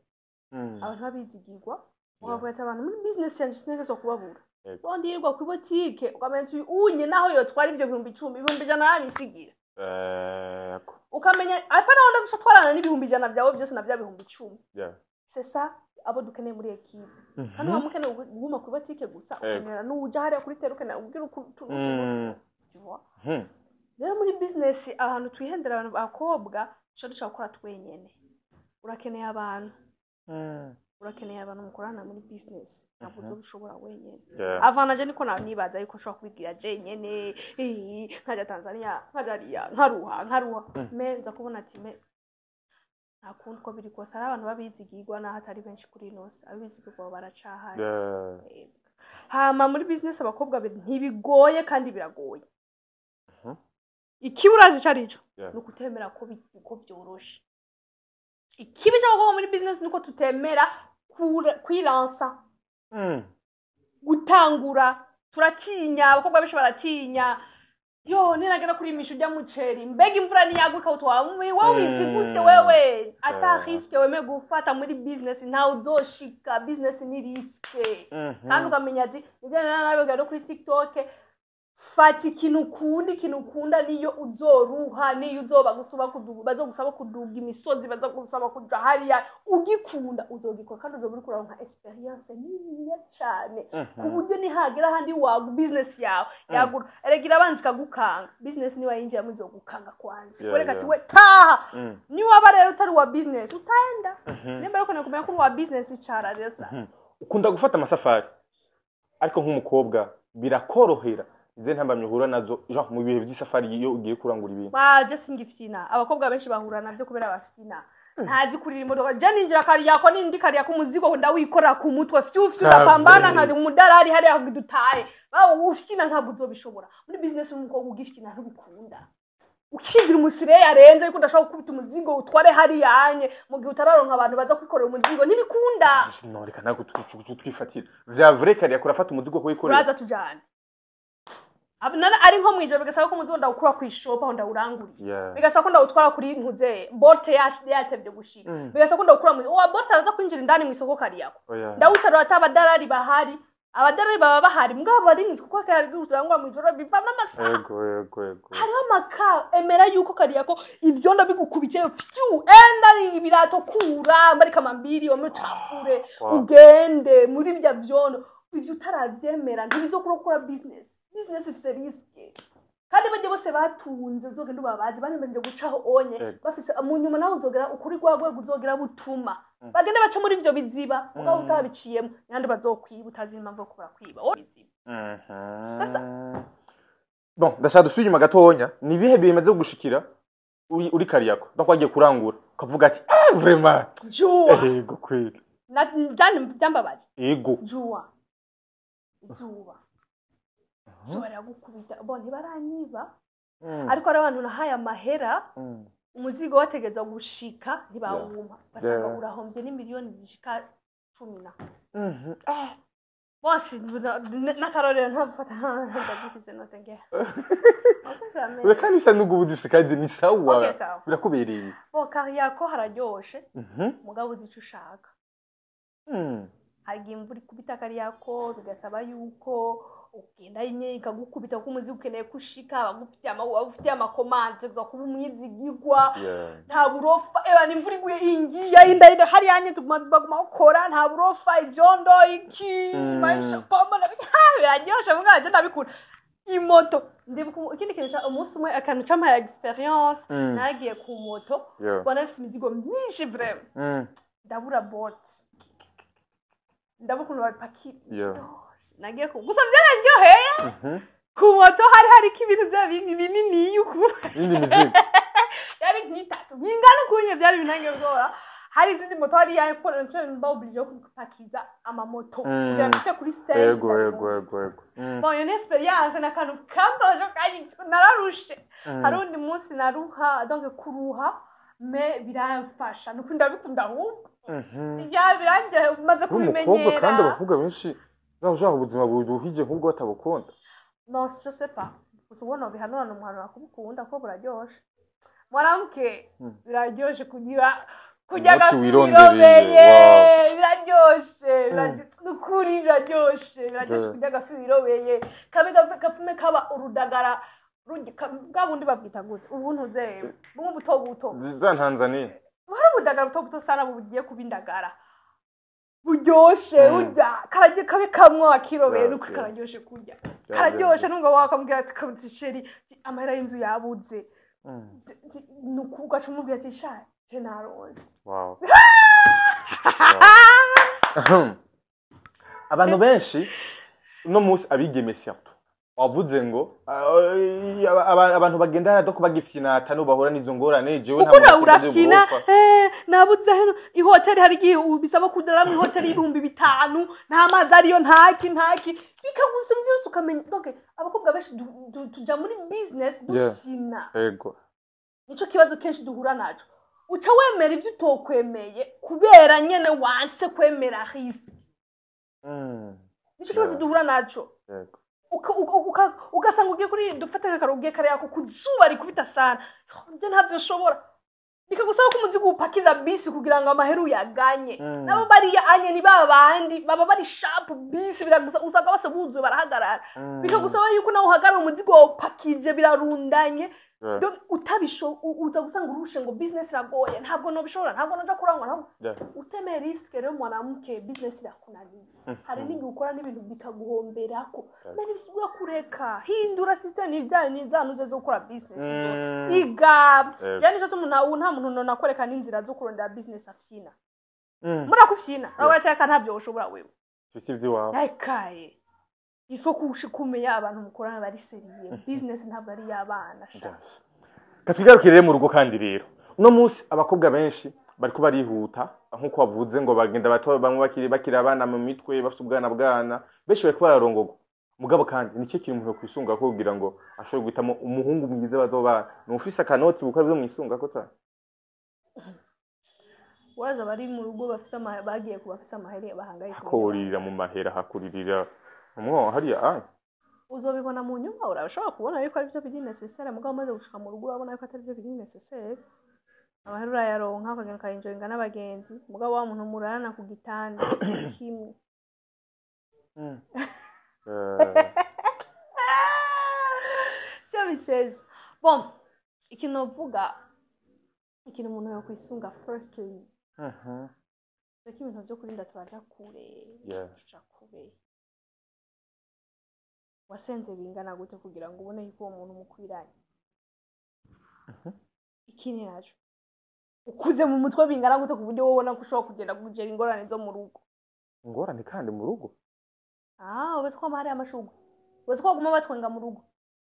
abantu babizigirwa, ukavuga ati abantu muri business yanje sintegerezwa kubabura. Bondi yirirwa kuri botike, ukamenya ati uyu unye naho yotwara ibyo 10,000, 100,000 yabisigira. Ukamenya apa naho ndaza twarana n'100,000 byawe byose na bya 10,000. C'est ça abo dukeneye muri équipe. Kandi waba mukeneye kuguma kuri botike gusa, ukenera n'uja hariya kuri terrain, ukenera ubwira uku tu vois. Rero muri business ahantu twihendera abantu bakobwa, duca dushaka gukora twenyene. Urakeneye abantu, urakeneye abantu mukorana muri business, ntabwo uzobishobora wenyene. Avana je niko nibaza yuko nshobora kubigira jenyene, nkaja Tanzania, nkaja hariya, nkaruha nkaruha. Mais nza kubona ati mais nta kundi, uko biri kose hari abantu babizigirwa, naho atari benshi kuri ino si, abizigirwa baracahari. Hama muri business abakobwa ntibigoye kandi biragoye. Ikibi urazi ico arico? Ni ukutemera ko byoroshe. Ikibi cy'abakobwa muri business ni uko tutemera kwilansa, gutangura. Turatinya, abakobwa benshi baratinya. Yo ninagenda kurimisha urya muceri, mbega imvura niyagwa ikawutwara, wewe ubizi gute wewe? Ata risque wemeye gufata muri business ntawe uzoshika. Business ni risque. Kandi ukamenya ati nibyo nari nabibwira no kuri TikTok. Fata ikintu ukunda, ikintu ukunda niyo uzoruha, niyo uzoba gusaba kuduga, bazogusaba kuduga imisozi, bazogusaba kuja hariya, ugikunda uzogikora kandi uzoba uriko uraronka experience niniya cane, ku buryo nihagera ahandi wagu business yawe yagura. Erega irabanza ikagukanga. Business niba yinjiramo izogukanga kwanza, kwereka ati we taha. Niwaba rero utari uwa business, utaenda. Nimba ariko nakumenya ko uri uwa business, icara rero sasa. Ukunda gufata amasafari, ariko nk'umukobwa birakorohera? Izi ntambamyi uhura nazo, genre mu bihe by'isafari iyo ugiye kurangura ibintu? Waje singifyina. Abakobwa benshi bahura navyo kubera bafyina, ntazi kurira imodoka. Je ninjira Kariako, nindi Kariako, umuzigo ndawikorera ku mutwe, fyu fyu, ndapambana nkazi umudarari hariya kugira dutahe. Bawo ufyina ntabwo uzobishobora muri business. Umukobwa ugifyina ntubikunda, ukigira umusire yarenze yuko udashobora gukubita umuzigo utware hariya anye mu gihe utararonka abantu baza kwikorera umuzigo, ntibikunda. No reka ntabwo twifatira vya vrai. Kariako urafata umuzigo kuwikorera? Uraza tujane. Ari nko mwijoro, bigasaba ko umuzigo ndawukura kw'ishopu aho ndawuranguriye, bigasaba ko ndawutwara kuri ntuze Bolt yatevye gushika, bigasaba ko ndawukura mu uwa Bolt araza kwinjira indani mu isoko Kariako. Oya. Ndawutarura ata abadarari bahari. Abadarari baba bahari mugabo bari mu kuko kari kurangwa mw'ijoro biva n'amasaha. Yego yego yego Hariho amaka emera yuko Kariako ivyondo bigukubitiye, fyu, enda ibirato kura mbari kamambiri wamucafure, ugende muri bya vyondo. Ivyo utaravyemera ntibizokura gukora business. Business ifise risque, kandi bajya bose batunze uzogenda ubabazi banemeje gucaho onye. Bafise mu nyuma nawe uzogera ukuri rwa rwego uzogera butuma bagende baca muri ivyo biziba, mugabo utabiciyemo nyandi bazokwiba utazi impamvu yo kubura kwiba. Wowe biziba. Sasa. Bon, ndashaka dusubire inyuma gatonya. Ni ibihe bimaze kugushikira uri Kariako, donc wagiye kurangura ukavuga ati: "Ah, vraiment"? Jua. Ego kweli. Byambabaje. Jua, izuba, izuba riragukubita. Bo ntibaranyiba, ariko hari abantu nahaye amahera, umuzigo wategeza gushika ntibawumpa, basanga urahombye n'imiliyoni zishika 10 na bose. N'akarorero ntafata, ndavugize note ngeha. Ura kandi bisa n'ubwo dufise kandi ni sawa. Okay, sawa. Birakubereye. Bo Kariako hararyoshe, mugabo uzi ico ushaka. Hari igihe imvura ikubita Kariako, bigasaba yuko ugenda nyine ikagukubita kuko umuzigo ukeneye ko ushika, bagufitiye amakomande, uza kuba umwizigigwa. Nta burofa, eba imvura iguye ingiya inda inda hariya nye tuguma baguma bakora, nta burofa, ivyondo iki. Maisha pombo na biraryoshe, mugabo je ndabikunda. Imoto, ndibuka ikindi kintu umunsi umwe akantu campaye experience, nagiye ku moto, ubona mfise imizigo myinshi vraiment, ndabura Bolt, ndabura ukuntu babipakira. Nagiye ku gusa byararyoheye. Ku moto hari hariko ibintu vya binini binini uku. Iyindi mizigo. Byari nk'itatu bingana ukunye, byari binange ubwoba. Hari izindi moto hariya kuko nco mba obligé yo gupakiza amamoto kugira ngo nshike kuri stand. Yego yego yego. Bon, iyo ni experience n'akantu kambaje kandi nararushe. Hari undi munsi naruha, donc kuruha mais biramfasha, nuko ndabikunda ahubwo. Ya, birangiye maze Uri umukobwa kubimenyera. Kandi abakobwa benshi nawe ubuzima buruhije nk'ubwo batabukunda. Non, je sais pas, gusa ubona bihanura umuhanura kubukunda ko buraryoshe mwanamke. Biraryoshe kugira kurya Umuti agafi wirondereye, wirobeye. Wow. Biraryoshe, nukuri biraryoshe kurya agafi wirobeye, kabe gapfume kaba urudagara bwa bundi babwita gute ubu ntuze bumwe buto buto? Za Tanzania. Hari ubudagara buto buto sana bugiye kuba indagara buryoshe. Burya karajye kabe kamwe wakirobeye, nukuri kararyoshe kurya, kararyoshe. Nubwo wakamubwira ati: "Kabutse chéri, amahera y'inzu yabuze." Nuko ugaca umubwira ati: "Sha, je naronse." Wow. Abantu benshi uno munsi, abigeme surtout, wavuze ngo abantu bagenda hariya ko bagifyinata no bahura n'izo ngorane. Jewe Kuko nta nawe muntu urafyina. uburofa. Nabuze hano ihoteli, hari igihe bisaba kudara mu ihoteli y'5,000, nta mazi ariyo, ntaki ntaki, bikagusa byose ukamenya. Donc abakobwa benshi tuja muri business dufyina. Nico kibazo kenshi duhura naco. Uca wemera ivyo utokwemeye kubera nyene wanse kwemera risque. Nico kibazo duhura naco. Ugasanga ugiye kuri dufate nk'akararo, ugiye kariya ko ku zuba rikubita sana, nje ntavyo nshobora. Bikagusaba ko umuzigo upakiza bisi kugira ngo amahera uyaganye. Mm. Nabo bariya anye ni ba bandi baba bari sharp, bisi biragusa, usanga bose buzuye, barahagarara. Bikagusaba yuko nawe uhagarara, umuzigo wawe upakije, birarundanye. Donc utabisho uza gusanga urushe ngo business iragoye, ntabwo nobishobora, ntabwo noja kurangwa, ntabwo utemeye risque. Rero mwanamke, business irakunaniye, hari n'igihe ukora n'ibintu bikaguhomberako. Mene bisigura kureka, hindura system, ni za nuze zo gukora business zo. Iga. Je nico tuma nta muntu nonakwereka n'inzira zo kurondera business afyina. Murakufyina, urabateka, ntabyo ushobora wewe. Fisi ivy'iwawe. Ekaye, ifo kumenya abantu mukorana bari sérieux. Business ntabwo ari iy'abana sha. Yes. Katwigarukire rero mu rugo. Kandi rero uno munsi abakobwa benshi bariko barihuta, nkuko wavuze ngo bagenda bato, bamwe bakiri abana mu mitwe, bafite ubwana bwana, benshi bariko bararongogwa. Mugabo kandi nicyo kintu umuntu kwisunga ko kugira ngo ashobore guhitamo umuhungu mwiza bazobana, ni ufise akanoti gukora ivyo mwisunga ko cyane? Uraza bari mu rugo bafise bagiye ku bafise amahera bahangayitse. Hakuririra mu mahera, hakuririra umwo hariya ah. Uzobibona mu nyuma. Urashobora kubona yuko aribyo biri nécessaire, mugabo umaze gushika mu rugo urabona yuko atari byo biri nécessaire. Amahera urayaronka, ukagenda ukayenjoyinga n'abagenzi, mugabo wa muntu murarana ku gitanda kimwe. Sio michezo. Bon, ikintu novuga, ikintu umuntu yokwisunga firstly, reka ibintu vyo kurinda turaja kure. Tuja kure. Wasenze bingana gute kugira ngo ubone yuko uwo muntu mukwiranye? Ikindi naco, ukuze mu mutwe bingana gute ku buryo wowe ubona ko ushobora kugenda kugera ingorane zo mu rugo? Ingorane kandi mu rugo? Ah, uretse ko hama hariyo amashurwe, uretse ko baguma batwenga mu rugo.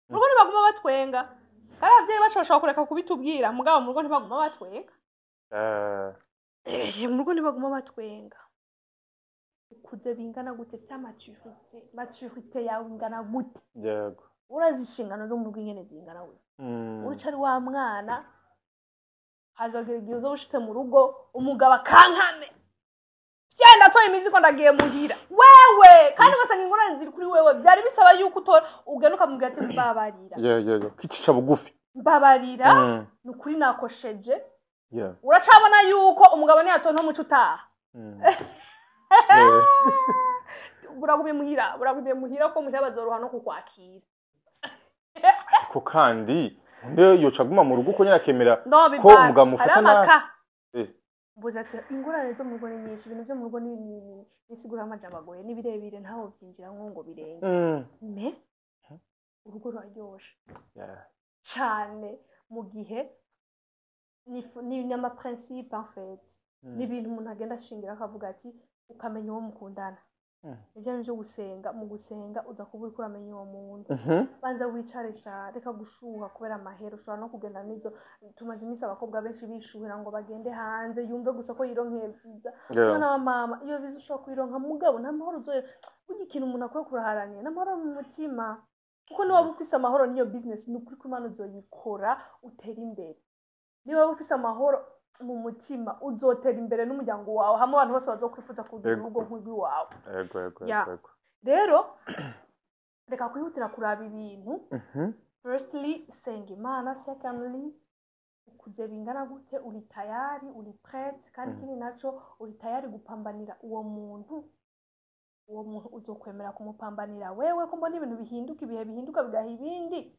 Mu rugo ntibaguma batwenga, kandi abavyeyi bacu bashobora kureka kubitubwira, mugabo mu rugo ntibaguma batwenga. Eh, mu rugo ntibaguma batwenga. Ukuze bingana gute ta maturité yawe ingana gute? Urazi inshingano zo mu rugo ingene zingana we? Uca ari wa mwana, hazogera igihe uzoba ushitse mu rugo, umugabo akankame vyenda atoye imizigo, ndagiye muhira wewe, kandi ugasanga ingorane ziri kuri wewe. Vyari bisaba yuko utora ugenda ukamubwira ati mbabarira. Yeah. Kicisha bugufi. Mbabarira, ni ukuri nakosheje. Uracabona yuko umugabo niyatonta umuco utaha. Buragumye muhira, buragumye muhira, ko muhira bazoroha no kukwakira. Ariko kandi undi yoca aguma mu rugo uko nyine, akemera No ko bivana. umugabo amufata Hariho nabi. amaka. Mvuze ati ingorane zo mu rugo ni nyinshi. Ibintu byo mu rugo ni nisigura amajambo agoye, ni birebire, ntaho byinjiramwo ngo birenge. Mais urugo ruraryoshe cyane mu gihe ni ama principe en fait. Ni ibintu umuntu agenda ashingira, akavuga ati ukamenya uwo mukundana. Nibyo byo gusenga. Mu gusenga uza kuba uriko uramenya uwo muntu. Banza wicare sha, reka gushuha kubera amahera. Ushobora no kugenda n'izo tumaze iminsi, abakobwa benshi bishuhira ngo bagende hanze, yumve gusa ko yironkeye vyiza. Mwana wa mama, iyo viza ushobora kuyironka, mugabo nta mahoro uzoyo. Burya ikintu umuntu akwiye kuraharanira n'amahoro mu mutima, kuko niwaba ufise amahoro, niyo business ni ukuri ko Imana uzoyikora utera imbere. Niba waba ufise amahoro mu mutima, uzotera imbere n'umuryango wawe, hamwe abantu bose bazokwifuza kugira urugo nk'urw'iwawe. Yego yego Yeah. Rero reka kwihutira kuraba ibintu. Firstly, senga Imana. Secondly, ukuze bingana gute? Uri tayari? Uri prête? Kandi ikindi naco, uri tayari gupambanira uwo muntu? Uwo muntu uzokwemera kumupambanira wewe? Ko mbona ibintu bihinduka, ibihe bihinduka bigaha ibindi.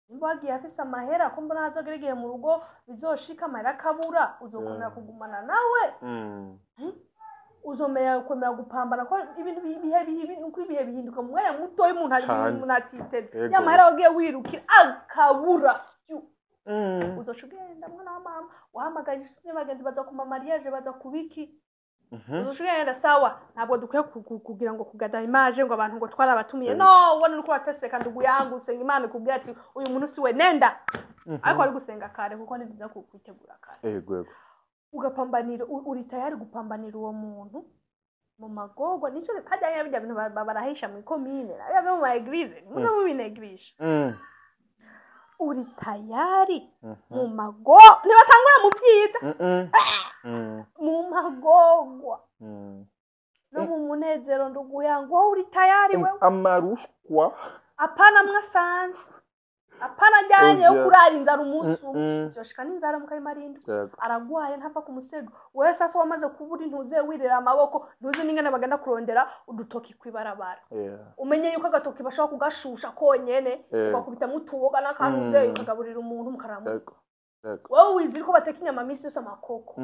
Nimba wagiye afise amahera, ko mbona hazogera igihe mu rugo bizoshika amahera akabura, uzokwemera kugumana nawe? Uzomera kwemera gupambana ko ibintu ibihe uko ibihe bihinduka mu mwanya muto y'umuntu ari Cane. umuntu atiteze, ya mahera wagiye wirukira akabura, fyu. Uzoca ugenda, mwana wa mama. Wahamagaye inshuti n'abagenzi, baza ku mariage, baza ku biki. Uzoca ugenda. Sawa, ntabwo dukwiye kugira ngo kugada image ngo abantu ngo twarabatumiye. No ubona uriko urateseka, ndugu yangu, usenga Imana ikubwira ati uyu muntu si we, nenda. Ariko wari gusenga kare, kuko ni vyiza kwitegura kare. Yego yego. Ugapambanira, uri tayari gupambanira uwo muntu mu magorwa? Nico hajya bijya bintu barahisha mu ikomine, biba mu ma église, ntimuze mubinegirisha. Uri tayari mu magorwa? Ntibatangura mu byiza. Mu magorwa no mu munezero, ndugu yangu, wowe uri tayari wewe? Amarushwa. Apana mwasanzwe. Apana ajyanye yo Oya. kurara inzara umunsi umwe. Vyoshika n'inzara mukayimara indwi. Aragwaye, ntava ku musego. Wewe sasa wamaze kubura, ntuze wirira amaboko, ntuzi n'ingene bagenda kurondera udutoki kw'ibarabara. Umenye yuko agatoki bashobora kugashusha konyene, ugakubitamwo utuboga n'akantu, ukagaburira umuntu mukarama. Yego. Yego. Wewe wizira ko bateka inyama misi yose, amakoko.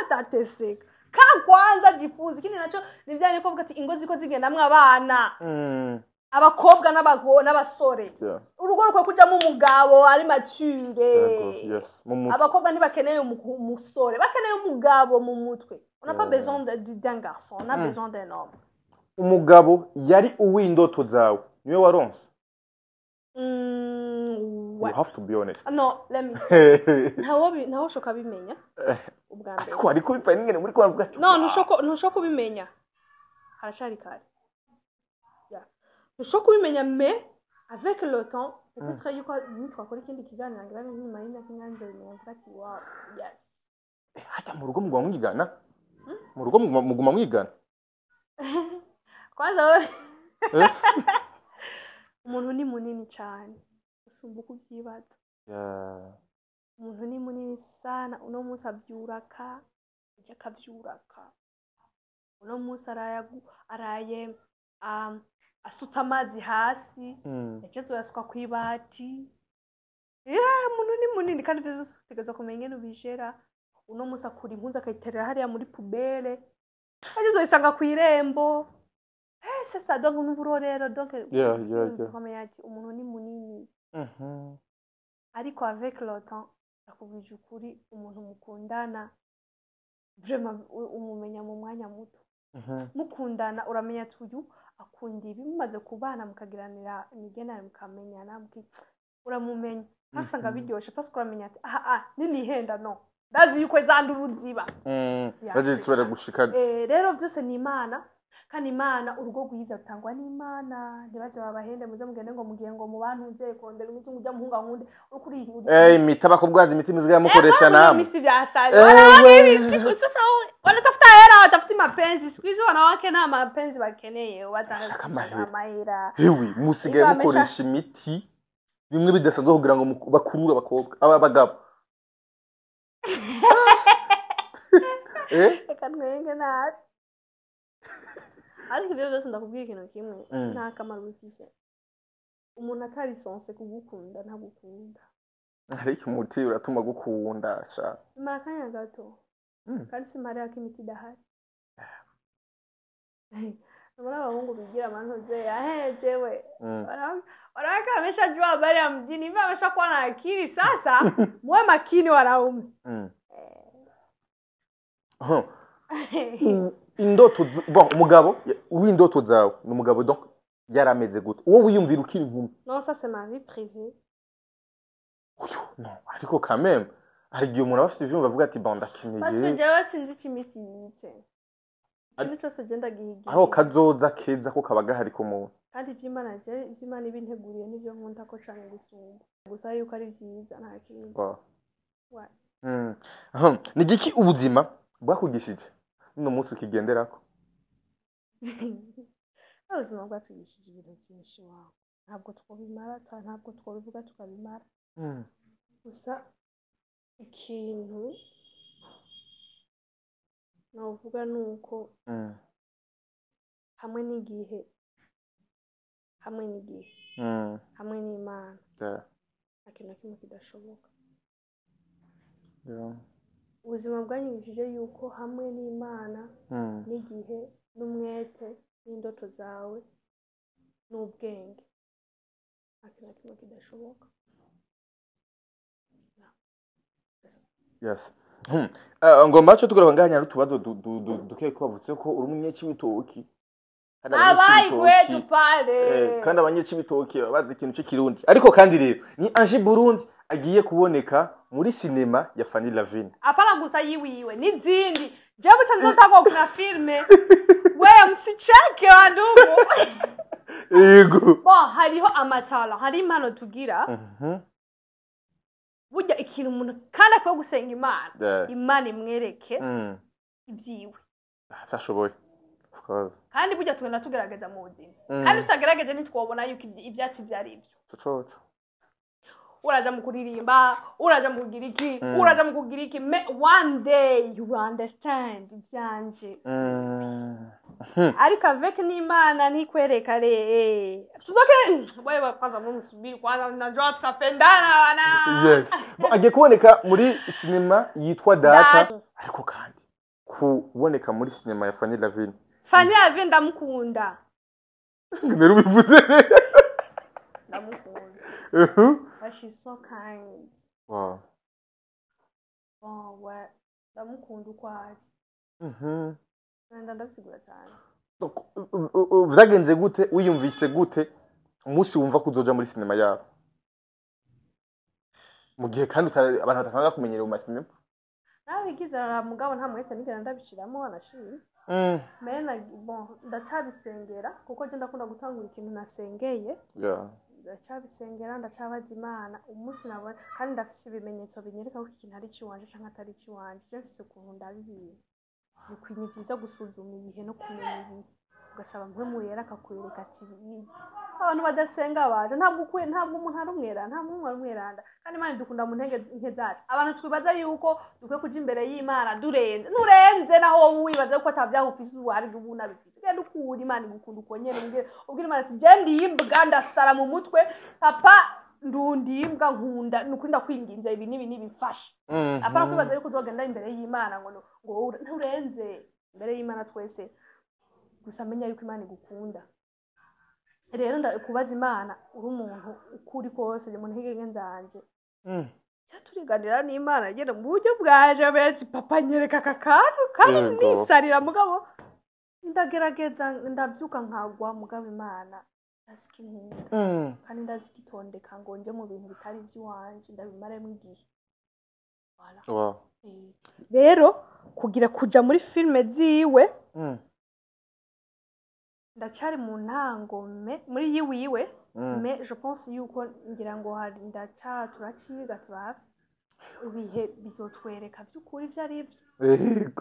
Tateseka ka kwanza jifunze. Ikindi naco ni vya niko kuvuga ati ingo ziko zigendamwo abana, abakobwa n'abasore. Urugo rukwiye kujamo umugabo ari mature. Yego. Yes. Mu mutwe. Abakobwa ntibakeneye umusore, bakeneye umugabo mu mutwe. On n'a pas besoin d'un garçon, on a besoin d'un homme. Umugabo yari uw'indoto zawe niwe waronse? Ouais. You have to be honest. No, let me see. Ntawo shoka bimenya ubwa mbere. Ariko bipfa n'ingene muri ko baravuga ati No. "Wow." Ntushoko kubimenya, haracari kare. Yeah. Ntushoko kubimenya, mais avec le temps peut-être yuko nitwakora ikindi kiganiro ngira nyuma y'imyaka inyanze bimenya, mvuga ati wow, yes. Hajya mu rugo muguma mwigana? Mu rugo muguma mwigana? Kwanza wewe, Eh? umuntu ni munini cyane usumba uko ubyibaza. Umuntu ni munini sana. Uno munsi abyuraka, ejo akabyuraka, uno munsi araye asutse amazi hasi, ejo azoyasuka kw'ibati. Yeah, umuntu ni munini kandi ivyo vyose utegerezwa kumenya ingene ubijera. Uno munsi akura impuzu akayiterera hariya muri poubelle, ejo uzoyisanga kw'irembo. C'est ça, donc n'uburorero, donc ukamenya ati umuntu ni munini. Ariko avec le temps, ndakubwije ukuri, umuntu mukundana vraiment umumenya mu mwanya muto. Mukundana uramenya ati uyu akunda ibi. Mumaze kubana, mukagiranira imigenderanire, mukamenyana, uramumenya, kasanga biryoshe parce que uramenya ati aha ah ninihenda, no ndazi yuko zanduru ziba. Yeah, Baje c'est tubera ça. gushika. Rero byose ni Imana, kandi Imana, urugo rwiza rutangwa n'Imana. Ntibaze babahende, muze mugende ngo mugiye ngo mu bantu nzeye kurondera imiti, ngo ujya muhunga nkunde uriko uri Imiti abakobwazi, imiti muzigaya mukoresha namwe. Misi vya asali. Wanawake hivi siku sasa wanatafuta hela, watafuti mapenzi. Siku hizi wanawake nta mapenzi bakeneye. Bashaka amahera. Amahera. Hewe, musigaye Niba mukoresha imiti bimwe bidasanzwe kugira ngo bakurure abakobwa, aba bagabo. Reka twenge nabi, ariko ibyo byose ndakubwira ikintu kimwe: nta kamaro bifise. Umuntu atari censé kugukunda ntagukunda. Ariko umuti uratuma gukunda sha. Imara akanya gato. Kandi simparira ko imiti idahari muri abahungu bigira amantuze ahe jewe. Wanawake wameshajua habari ya mjini hivi, wameshakuwa na akili sasa. Muwe makini wanaume. Huh. Indoto bon, umugabo w'indoto zawe ni umugabo donc yarameze gute, uwo wiyumvira ukiri inkumi? Non, ça c'est ma vie privée. Uyu, no, ariko quand même hari igihe umuntu aba afite ivyumva avuga ati bon, Parce que ndakeneye jewe sinzi icyo iminsi yibitse. Ikintu cyose genda gihigira. Ariho kazoza keza ko kaba gahari ku muntu. Kandi iby'Imana, je iby'Imana ibinteguriye nibyo nkunda ko cane gusumba gusa yuko ari byiza, nta kindi. Ouais. Ni igiki ubuzima bwakugishije n'uno munsi ukigenderako? Ubuzima bwatwigishije ibintu byinshi wawe, ntabwo twobimara, ntabwo twobivuga tukabimara. Gusa ikintu navuga ni uko hamwe n'igihe, hamwe n'igihe, hamwe n'Imana, nta kintu na kimwe kidashoboka. Ubuzima bwanyigishije yuko hamwe n'Imana, n'igihe, n'umwete, n'indoto zawe, n'ubwenge, nta kintu na kimwe kidashoboka. Yes. Ngomba cyo tugaruka ngaha nyara utubazo duke ko bavuze ko uri umunyecibitoki. Kandi Abai abanyecibitoki- kwetu pale. Kandi abanyecibitoki baba bazi ikintu c'ikirundi. Ariko kandi rero ni Ange Burundi agiye kuboneka muri sinema ya Fanny Lavine. Hapana gusa yiwiwe, n'izindi. Jewe cha nzotangwa kuna filme, wewe msicheke wandugu. Yego. Bo hariho amatala, hari impano tugira. Burya ikintu umuntu kandi akwiye gusenga Imana, Imana imwereke ibyiwe. Vyashoboye. Of course. Kandi burya tugenda tugerageza mu buzima, kandi tutagerageje ntitwobona yuko ibyacu ibyo ari byo. Coco. Uraja mu kuririmba, uraja mu kugira iki, uraja mu kugira iki, mais one day you will understand ivyanje. Ariko avec n'Imana ntikwereka re tuzoke wewe kwanza, mumsubiri kwanza, najua tutapendana wana. Yes. Agiye kuboneka muri sinema yitwa Data. Data. Ariko kandi kuboneka muri sinema ya Fanny Lavine. Fanny Lavine ndamukunda. Ngere ubivuze. Ndamukunda. But she's so kind. Wow. Oh, we ndamukunda uko ari. Nenda ndabisigura cyane. Donc, vyagenze gute, wiyumvise gute umunsi wumva kuzoja muri sinema yabo, mu gihe kandi abantu badasanzwe kumenyera mu masinema? Nabigize mugabo nta mwete nigera ndabishiramo, anashimye. Mena bon, ndacyabisengera kuko je ndakunda gutangura ikintu nasengeye. Ndacyabisengera, ndacyabaza Imana umunsi nabona, kandi ndafise ibimenyetso binyereka ko ikintu ari icy'iwanje canke atari icy'iwanje. Je mfise ukuntu ndabibintu ni byiza gusuzuma ibihe no kumenya ibihe, ugasaba Mpwemu Yera akakwereka ati ibi. Abantu badasenga baje, ntabwo ukwiye, ntabwo umuntu ari umweranda, nta muntu ari umweranda, kandi Imana idukunda mu ntege nke zacu. Abantu twibaza yuko dukwiye kuja imbere y'Imana durenze, nturenze. Naho wowe wibaza yuko atabyaha ufise, ubu hari ubu unabifise, genda ukura. Imana igukunda uko nyene. Ubwire Imana ati: "Je ndi imbwa, ndasara mu mutwe, papa, ndundi imbwa, nkunda nukuri, ndakwinginze, ibi n'ibi n'ibi mfashe." Apana kwibaza yuko uzogenda imbere y'Imana ngo wowe nturenze imbere y'Imana twese. Gusa menya yuko Imana igukunda. Rero kubaza Imana uri umuntu uko uri kose mu ntege nke zanje, cya turiganira n'Imana nyene mu buryo bwaje bezi: "Papa, nyereka aka kantu." Kandi nisarira mugabo ndagerageza, ndavyuka nkagwa, mugabo Imana ndazi ko inkunda, kandi ndazi ko itondeka ngo nje mu bintu bitari ivy'iwanje ndabimaremo igihe. Voilà. Rero kugira kuja muri filime ziwe, ndacyari mu ntango, mais muri yiwiwe, mais je pense yuko ngira ngo hari ndaca turaciga, turabe ibihe bizotwereka vy'ukuri ivyo ari byo.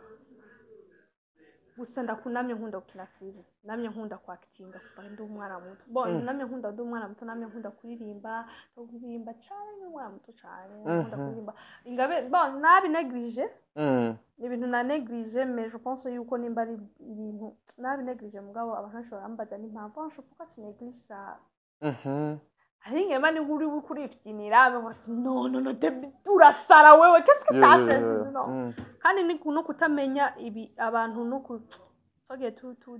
Gusa ndakunamye nkunda gukina filime, namye nkunda kwakitinga kuva ndi umwana muto. Bon, namye nkunda ndi umwana muto, namye nkunda kuririmba, kuririmba cane ndi umwana muto cane, nkunda kuririmba ingabe. Bon, nabi négligé, ni ibintu na négligé, mais je pense yuko nimba ari ibintu nabi négligé, mugabo abantu benshi barambaza n'impamvu: "Ange, pourquoi tu négliges ça?" Hari ingema ni uri kurifyinira, bavuga ati: "No, no, no, turasara wewe, qu'est-ce que t'as fait?" No. Kandi ni no kutamenya ibi abantu no ku twagiye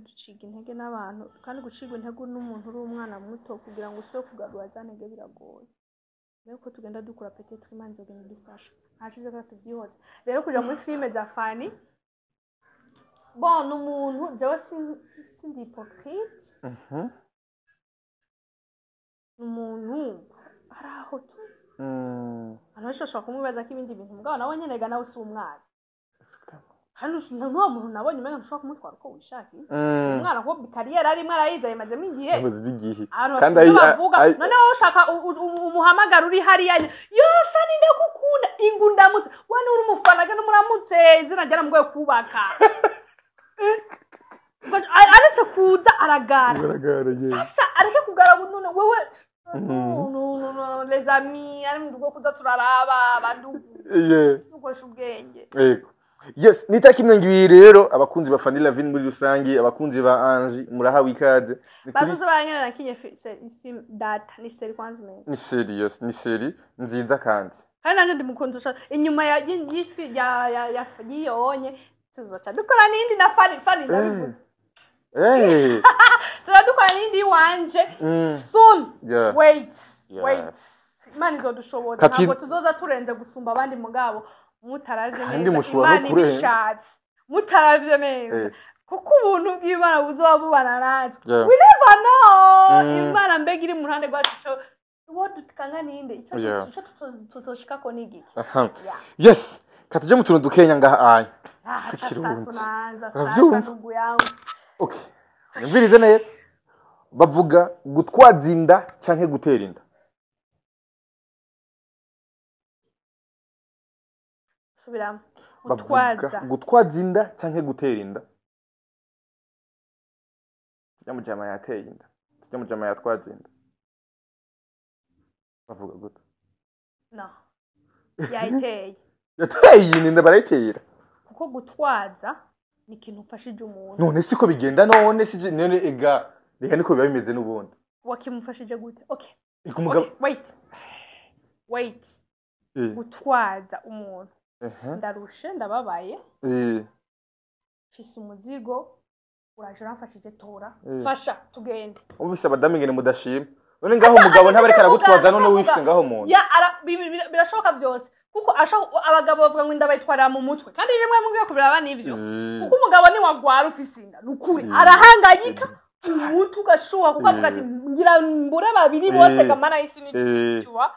duciga intege n'abantu, kandi gucibwa intege n'umuntu uri umwana muto kugira ngo usubire kugarura za ntege biragoye. Rero uko tugenda dukura, peut-être Imana izogenda idufasha, nta cyiza ko tubyihoze. Rero kuja muri filime za Fanny, bon, ni umuntu jewe sindi hypocrite, ni umuntu ari aho tu. Abantu benshi bashobora kumubaza ko ibindi bintu, mugabo nawe nyene ga nawe si umwana, kandi n'uwo muntu nabonye umenga ntushobora kumutwara uko wishakiye. Si umwana, kuko carrière arimwo arayiza, yimazemo igihe. Amaze igihe. Abantu Kandi bafite ibyo bavuga. Noneho ushaka umuhamagara uri hariya: "Yo Fanny, ndagukunda, ingu ndamutse." We nuri umufana, genda umuramutse, izina ryaramugoye kubaka. Aretse kuza aragara. Garagara, yes. Sasa areke kugara none wewe. No, no, no, no, les amis, ari mu rwo kuza turaraba abantu, dukoresha ubwenge. Yego. Yes, ni itariki 20 rero, abakunzi ba Fanny Lavine muri rusangi, abakunzi ba Ange, murahawe ikaze. Ni kuri Bazoze barangana na kinye film Data, ni série kwanza umenye. Ni serious, ni série nziza kandi. Kandi nanjye ndi mukunzi inyuma ya y'ifi ya yiyonye tuzoca dukora n'indi na Fanny. Fanny, ndabivuze. Turadukora n'indi iwanje soon. Wait, wait, Imana izodushobora. Ntabwo tuzoza turenze gusumba abandi, mugabo mutaravye Kandi neza, mushobora no Imana kurenga. ibishatse, mutaravye neza, kuko ubuntu bw'Imana buzoba bubana natwe. We never know. Imana mbega iri mu ruhande rwacu, ico uwo dutukanga ninde? Ico ico tutoshikako ni igiki? Aha. Yes, katuje mu tuntu dukenya ngaha anya. Ah, Tukirundi. sasa unaanza sasa, Uravyumva? ndugu yangu. Okay. Nyumvirize neza. Bavuga gutwaza inda canke gutera inda? Subiramo. Bavuga Gutwaza. gutwaza inda canke gutera inda? Tujya mu jama yateye inda. Tujya mu jama yatwaza inda. Bavuga gute? No, yayiteye. Yateye inda barayitera. Kuko gutwaza ni ikintu ufashije umuntu. None siko bigenda, none si none ega reka niko biba bimeze n'ubundi. Wakimufashije gute? Okay. Ega umugabo. Okay, wait, wait. Gutwaza umuntu, ndarushe, ndababaye, mfise umuzigo, uraje uramfashije, tora, fasha tugende. Umvise abadamu ingene mudashima. None ngaho umugabo ntabareka aragutwaza, none wifise ngaho umuntu. Ya, birashoboka byose, kuko abagabo bavuga ngo inda bayitwarira mu mutwe, kandi rimwe mugiye kubiraba nivyo, kuko umugabo ni wagwara ufise inda, nukuri arahangayika, umutwe ugashuha, kuko avuga ati ngira mbure babiri bose, kamana y'isi n'icuwa.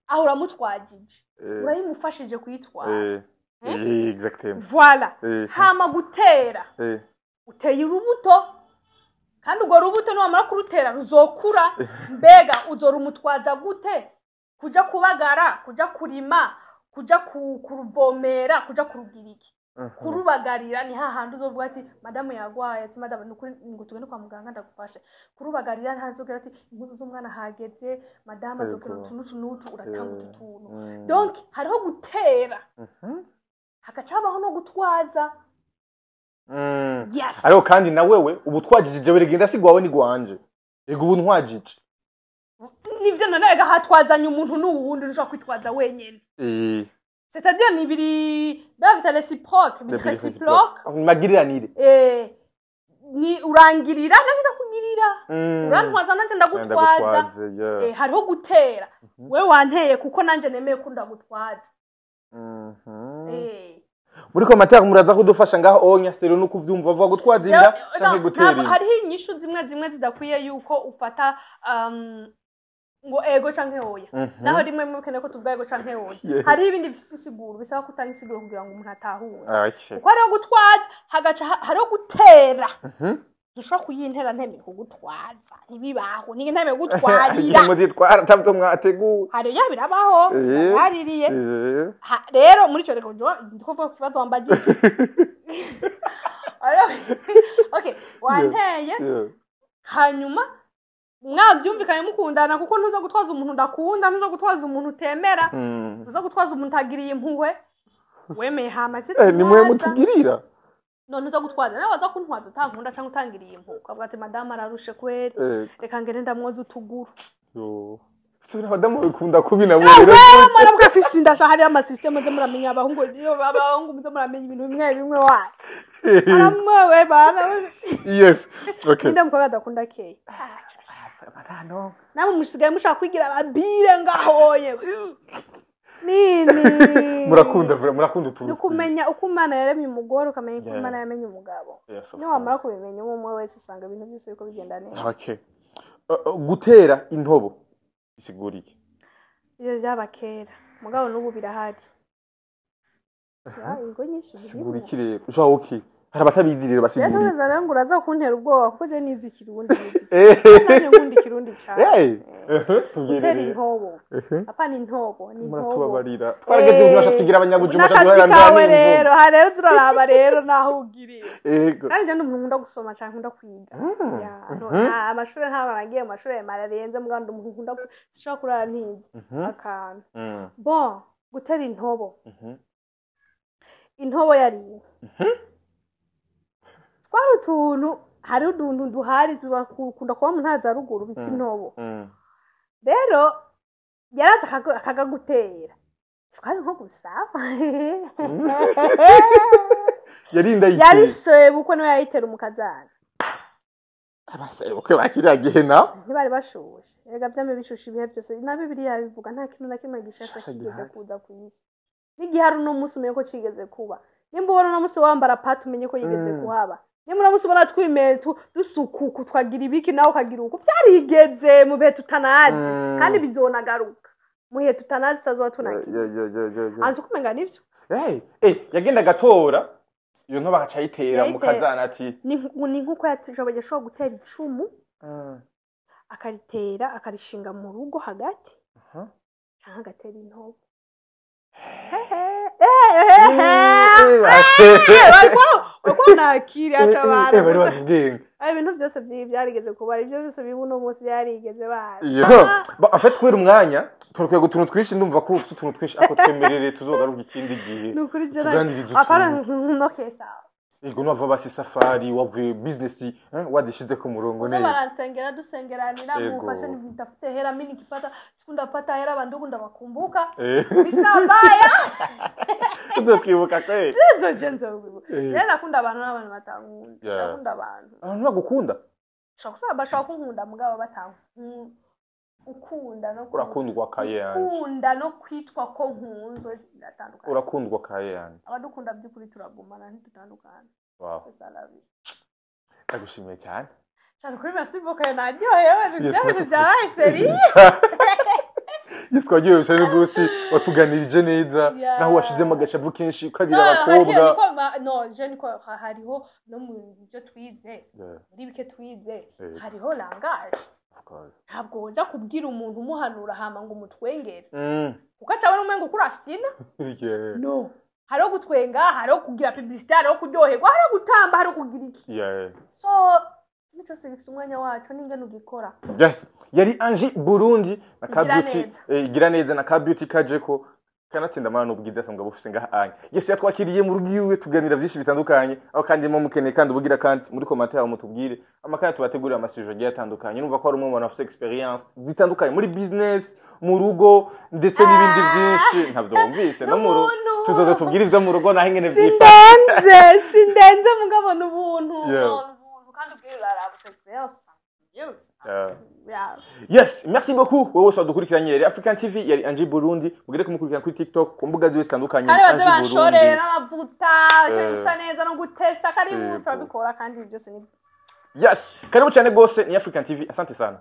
Aho uramutwagije, urayimufashije kuyitwara. Exactement. Voilà. Hama gutera, uteye urubuto, kandi urwo rubuto niwamara kurutera ruzokura. Mbega uzorumutwaza gute? Kuja kubagara, kuja kurima, kuja kuruvomera, kuja kurugira iki, kurubagarira, ni hahandi uzovuga ati madamu yagwaye, ati madamu nukuri ngo tugende kwa muganga ndagufashe kurubagarira. Ntazogera ati impuzu z'umwana hageze, madamu azokora utu n'utu n'utu, uratanga utu tuntu. Donc hariho gutera, hagaca habaho no gutwaza. Yes. Ariko kandi na wewe ubu twajije, jewe rigenda si gwawe ni gwanje, ego ubu ntwajije. Nivyo, none ega hatwazanye umuntu n'uwundi, ushobora kwitwaza wenyene? C'est-à-dire ni biri biba bifite réciproque, biri réciproque. Magiriranire. Ni urangirira nanjye ndakugirira, urantwaza nanjye ndagutwaza. Ndagutwaze, yeah. Hariho gutera, we wanteye kuko nanjye nemeye ko ndagutwaza. Muri commentaire muraza kudufasha ngaho onya sero nuko uvyumva, bavuga gutwaza inda canke No, gutera ntabwo inda? Hariho inyishu zimwe zimwe zidakwiye yuko ufata ngo ego canke oya. Naho rimwe rimwe ukeneye ko tuvuga ego canke oya, hariho ibindi bifise insiguro, bisaba ko utanga insiguro kugira ngo umuntu atahure. Kuko hariho gutwaza, hagaca hariho gutera. Ntushobora kuyintera ntemeye kugutwaza, ntibibaho, ni ntemeye kugutwarira. Muzitwara atavyo mwateguye. Hari ya birabaho, yaririye. Rero muri ico, reka ndiko kuvuga ku kibazo wambagije. Okay, wanteye, hanyuma mwavyumvikanye mukundana, kuko ntuza gutwaza umuntu ndakunda, ntuza gutwaza umuntu utemera, ntuza gutwaza umuntu utagiriye impuhwe wemeye hama. Ni mwe mutugirira. None uza gutwaza, nawe waza kuntwaza utankunda cyangwa utangiriye impuhwe, ukavuga ati madamu ararushe kweri, reka ngende ndamwoza utuguru. Yo. Sibira abadamu bikunda kubi nabo rero. Mwana bwa fisi ndasha, hariyo amasystème muze muramenya, abahungu iyo abahungu muze muramenya ibintu bimwe bimwe wayo aramwewe bana. Yes. Okay. Ninde mukobwa adakunda keya? Namwe musigaye mushaka kwigira ababire ngahoye nini. Murakunda vra, murakunda utuntu. Ni ukumenya uko Imana yaremye umugore, ukamenya uko Imana yaremye umugabo. Yes, of Niyo wamara kubimenya umwe umwe wese, usanga ibintu byose biriko bigenda neza. Okay. Gutera intobo isigura iki? Ibyo byaba kera, mugabo n'ubu birahari. Ya, ingo nyinshi Isigura zirimo. iki rero? Ushaka okay. Hari abatabizi rero, Rero basigura iki? ntubaza rero ngo uraza kuntera ubwoba, kuko je nizi Ikirundi, nizi Eh. nanjye nkunda Ikirundi cane. Hey. Gutera Tubwire. intobo, apana intobo, ni intobo. Muratubabarira. Twarageze mu basha twigira abanyabujumba. N'akazi kawe rero, ha rero turaraba rero naho ugiriye. Kandi je ndi umuntu nkunda gusoma cane, nkunda kwiga. Ya, no, amashuri ntabwo nagiye mu mashuri mararenze, mugabo ndi umuntu nkunda sinshobora kurara ntize akantu. Bon, gutera intobo, intobo yari inka. Twari utuntu, hari utuntu duhari tubakunda kuba mu ntara za ruguru bita intobo. Rero yaraza akagagutera, twari nko gusaba. Yarinda Yari yiteye. sebukwe niwe yayitera umukazana. Abasebukwe bakiriya gihe na. Ntibari bashushe, erega vyame bishushe ibihe byose, na Bibiliya yabivuga, nta kintu na kimwe gishasha Gishasha kigeze gihari. kuza ku isi. N'igihe hari uno munsi, umenye ko cigeze kuba. Nimba ubona uno munsi wambara pati, umenye ko yigeze kuhaba. Nimba uno munsi ubona twime dusukuku twagira ibiki, nawe ukagira uku, byarigeze mu bihe tutanazi, kandi bizonagaruka mu bihe tutanazi tutazoba tunagira. Anzi ukumenga nivyo. Hey, yagenda agatora iyo ntobo agaca ayitera mu Yayitera. kazana ati Ni nk'uko yashobora gutera icumu, akaritera akarishinga mu rugo hagati, canke agatera intobo. Uko nakiri aca Bari abantu. bazi ubwenge. Ibintu byose byarigeze kuba, ibyo byose biba uno munsi byarigeze bazi. Yeah. Ba, en fait, kubera umwanya turakwiye utuntu twinshi, ndumva ko ufite utuntu twinshi, ariko twemerere tuzogaruka ikindi gihe. Ni ukuri je Tuganirize apana utuntu. Okay, sawa. Yego, nava basi safari wavuye business, wadishize ku murongo Uza neza. Baransengera, dusengeranira. Ego. Mufashe nitafute hera, mi nikipata siku ndapata hera, bandugu ndabakumbuka. Bisabaya. Uzotwibuka kweli. Nzoje nzokwibuka. Rero nakunda abantu n'abantu batankunda. Ndakunda abantu. Abantu bagukunda. Ushobora kusaba bashobora kunkunda mugabo batankunda, ukunda no Urakundwa kaye yanje. Ukunda no kwitwa ko nkunzwe biratandukanye. Urakundwa kaye yanje. Abadukunda by'ukuri turagumana, ntidutandukana. Wow. C'est ça la vie. Ndagushimiye cyane. Cyane kuri, merci beaucoup, naryohewe. Yes, Bya bintu byabaye sérieux. Yes, twagiye cyane rwose, watuganirije neza. Naho washizemo agashavu kenshi ukagira abakobwa. No, je niko hariho no mu byo twize, muri bike twize, hariho langage. Of course. Ntabwo woja kubwira umuntu umuhanura hama ngo umutwengere, kuko acabona umengo kuri afyina. No, hariho gutwenga, hariho kugira publicité, hariho kuryoherwa, hariho gutamba, hariho kugira iki. So ikintu cyose gifite umwanya waco n'ingene ugikora. Yes, yari Angie Burundi na ka Igira beauty. neza. Igira neza na ka beauty kajeko kanatsinda amana ubwiza asanzwe bufise ngaha anya. Yes, yatwakiriye mu rugo iwe, tuganira vyinshi bitandukanye, aho kandi mo mukeneye kandi ubugira kandi muri commentaire aho mutubwire amakaya tubategurira ama sujets agiye atandukanye. Numva ko hari umwe mu bantu bafise experience zitandukanye muri business, mu rugo, ndetse n'ibindi byinshi. Ntabwo wumvise no mu rugo. N'ubuntu. Tuzoza tubwire ivyo mu rugo naho ingene vyifashe. Sindenze, sindenze, mugabo n'ubuntu. No, n'ubuntu kandi ubwira uraraba experience usanga yewe. Yeah. Yes, merci beaucoup. Wowe wese wadukurikiranye, yari African TV, yari Angie Burundi. Mugere kumukurikirana kuri TikTok, ku mbuga ziwe zitandukanye. Kandi baze Angie banshorere Burundi. N'amavuta bisa neza no gutesta, karibu. Yego. Turabikora kandi byose ni Yes, karibu cyane rwose, ni African TV. Asante sana.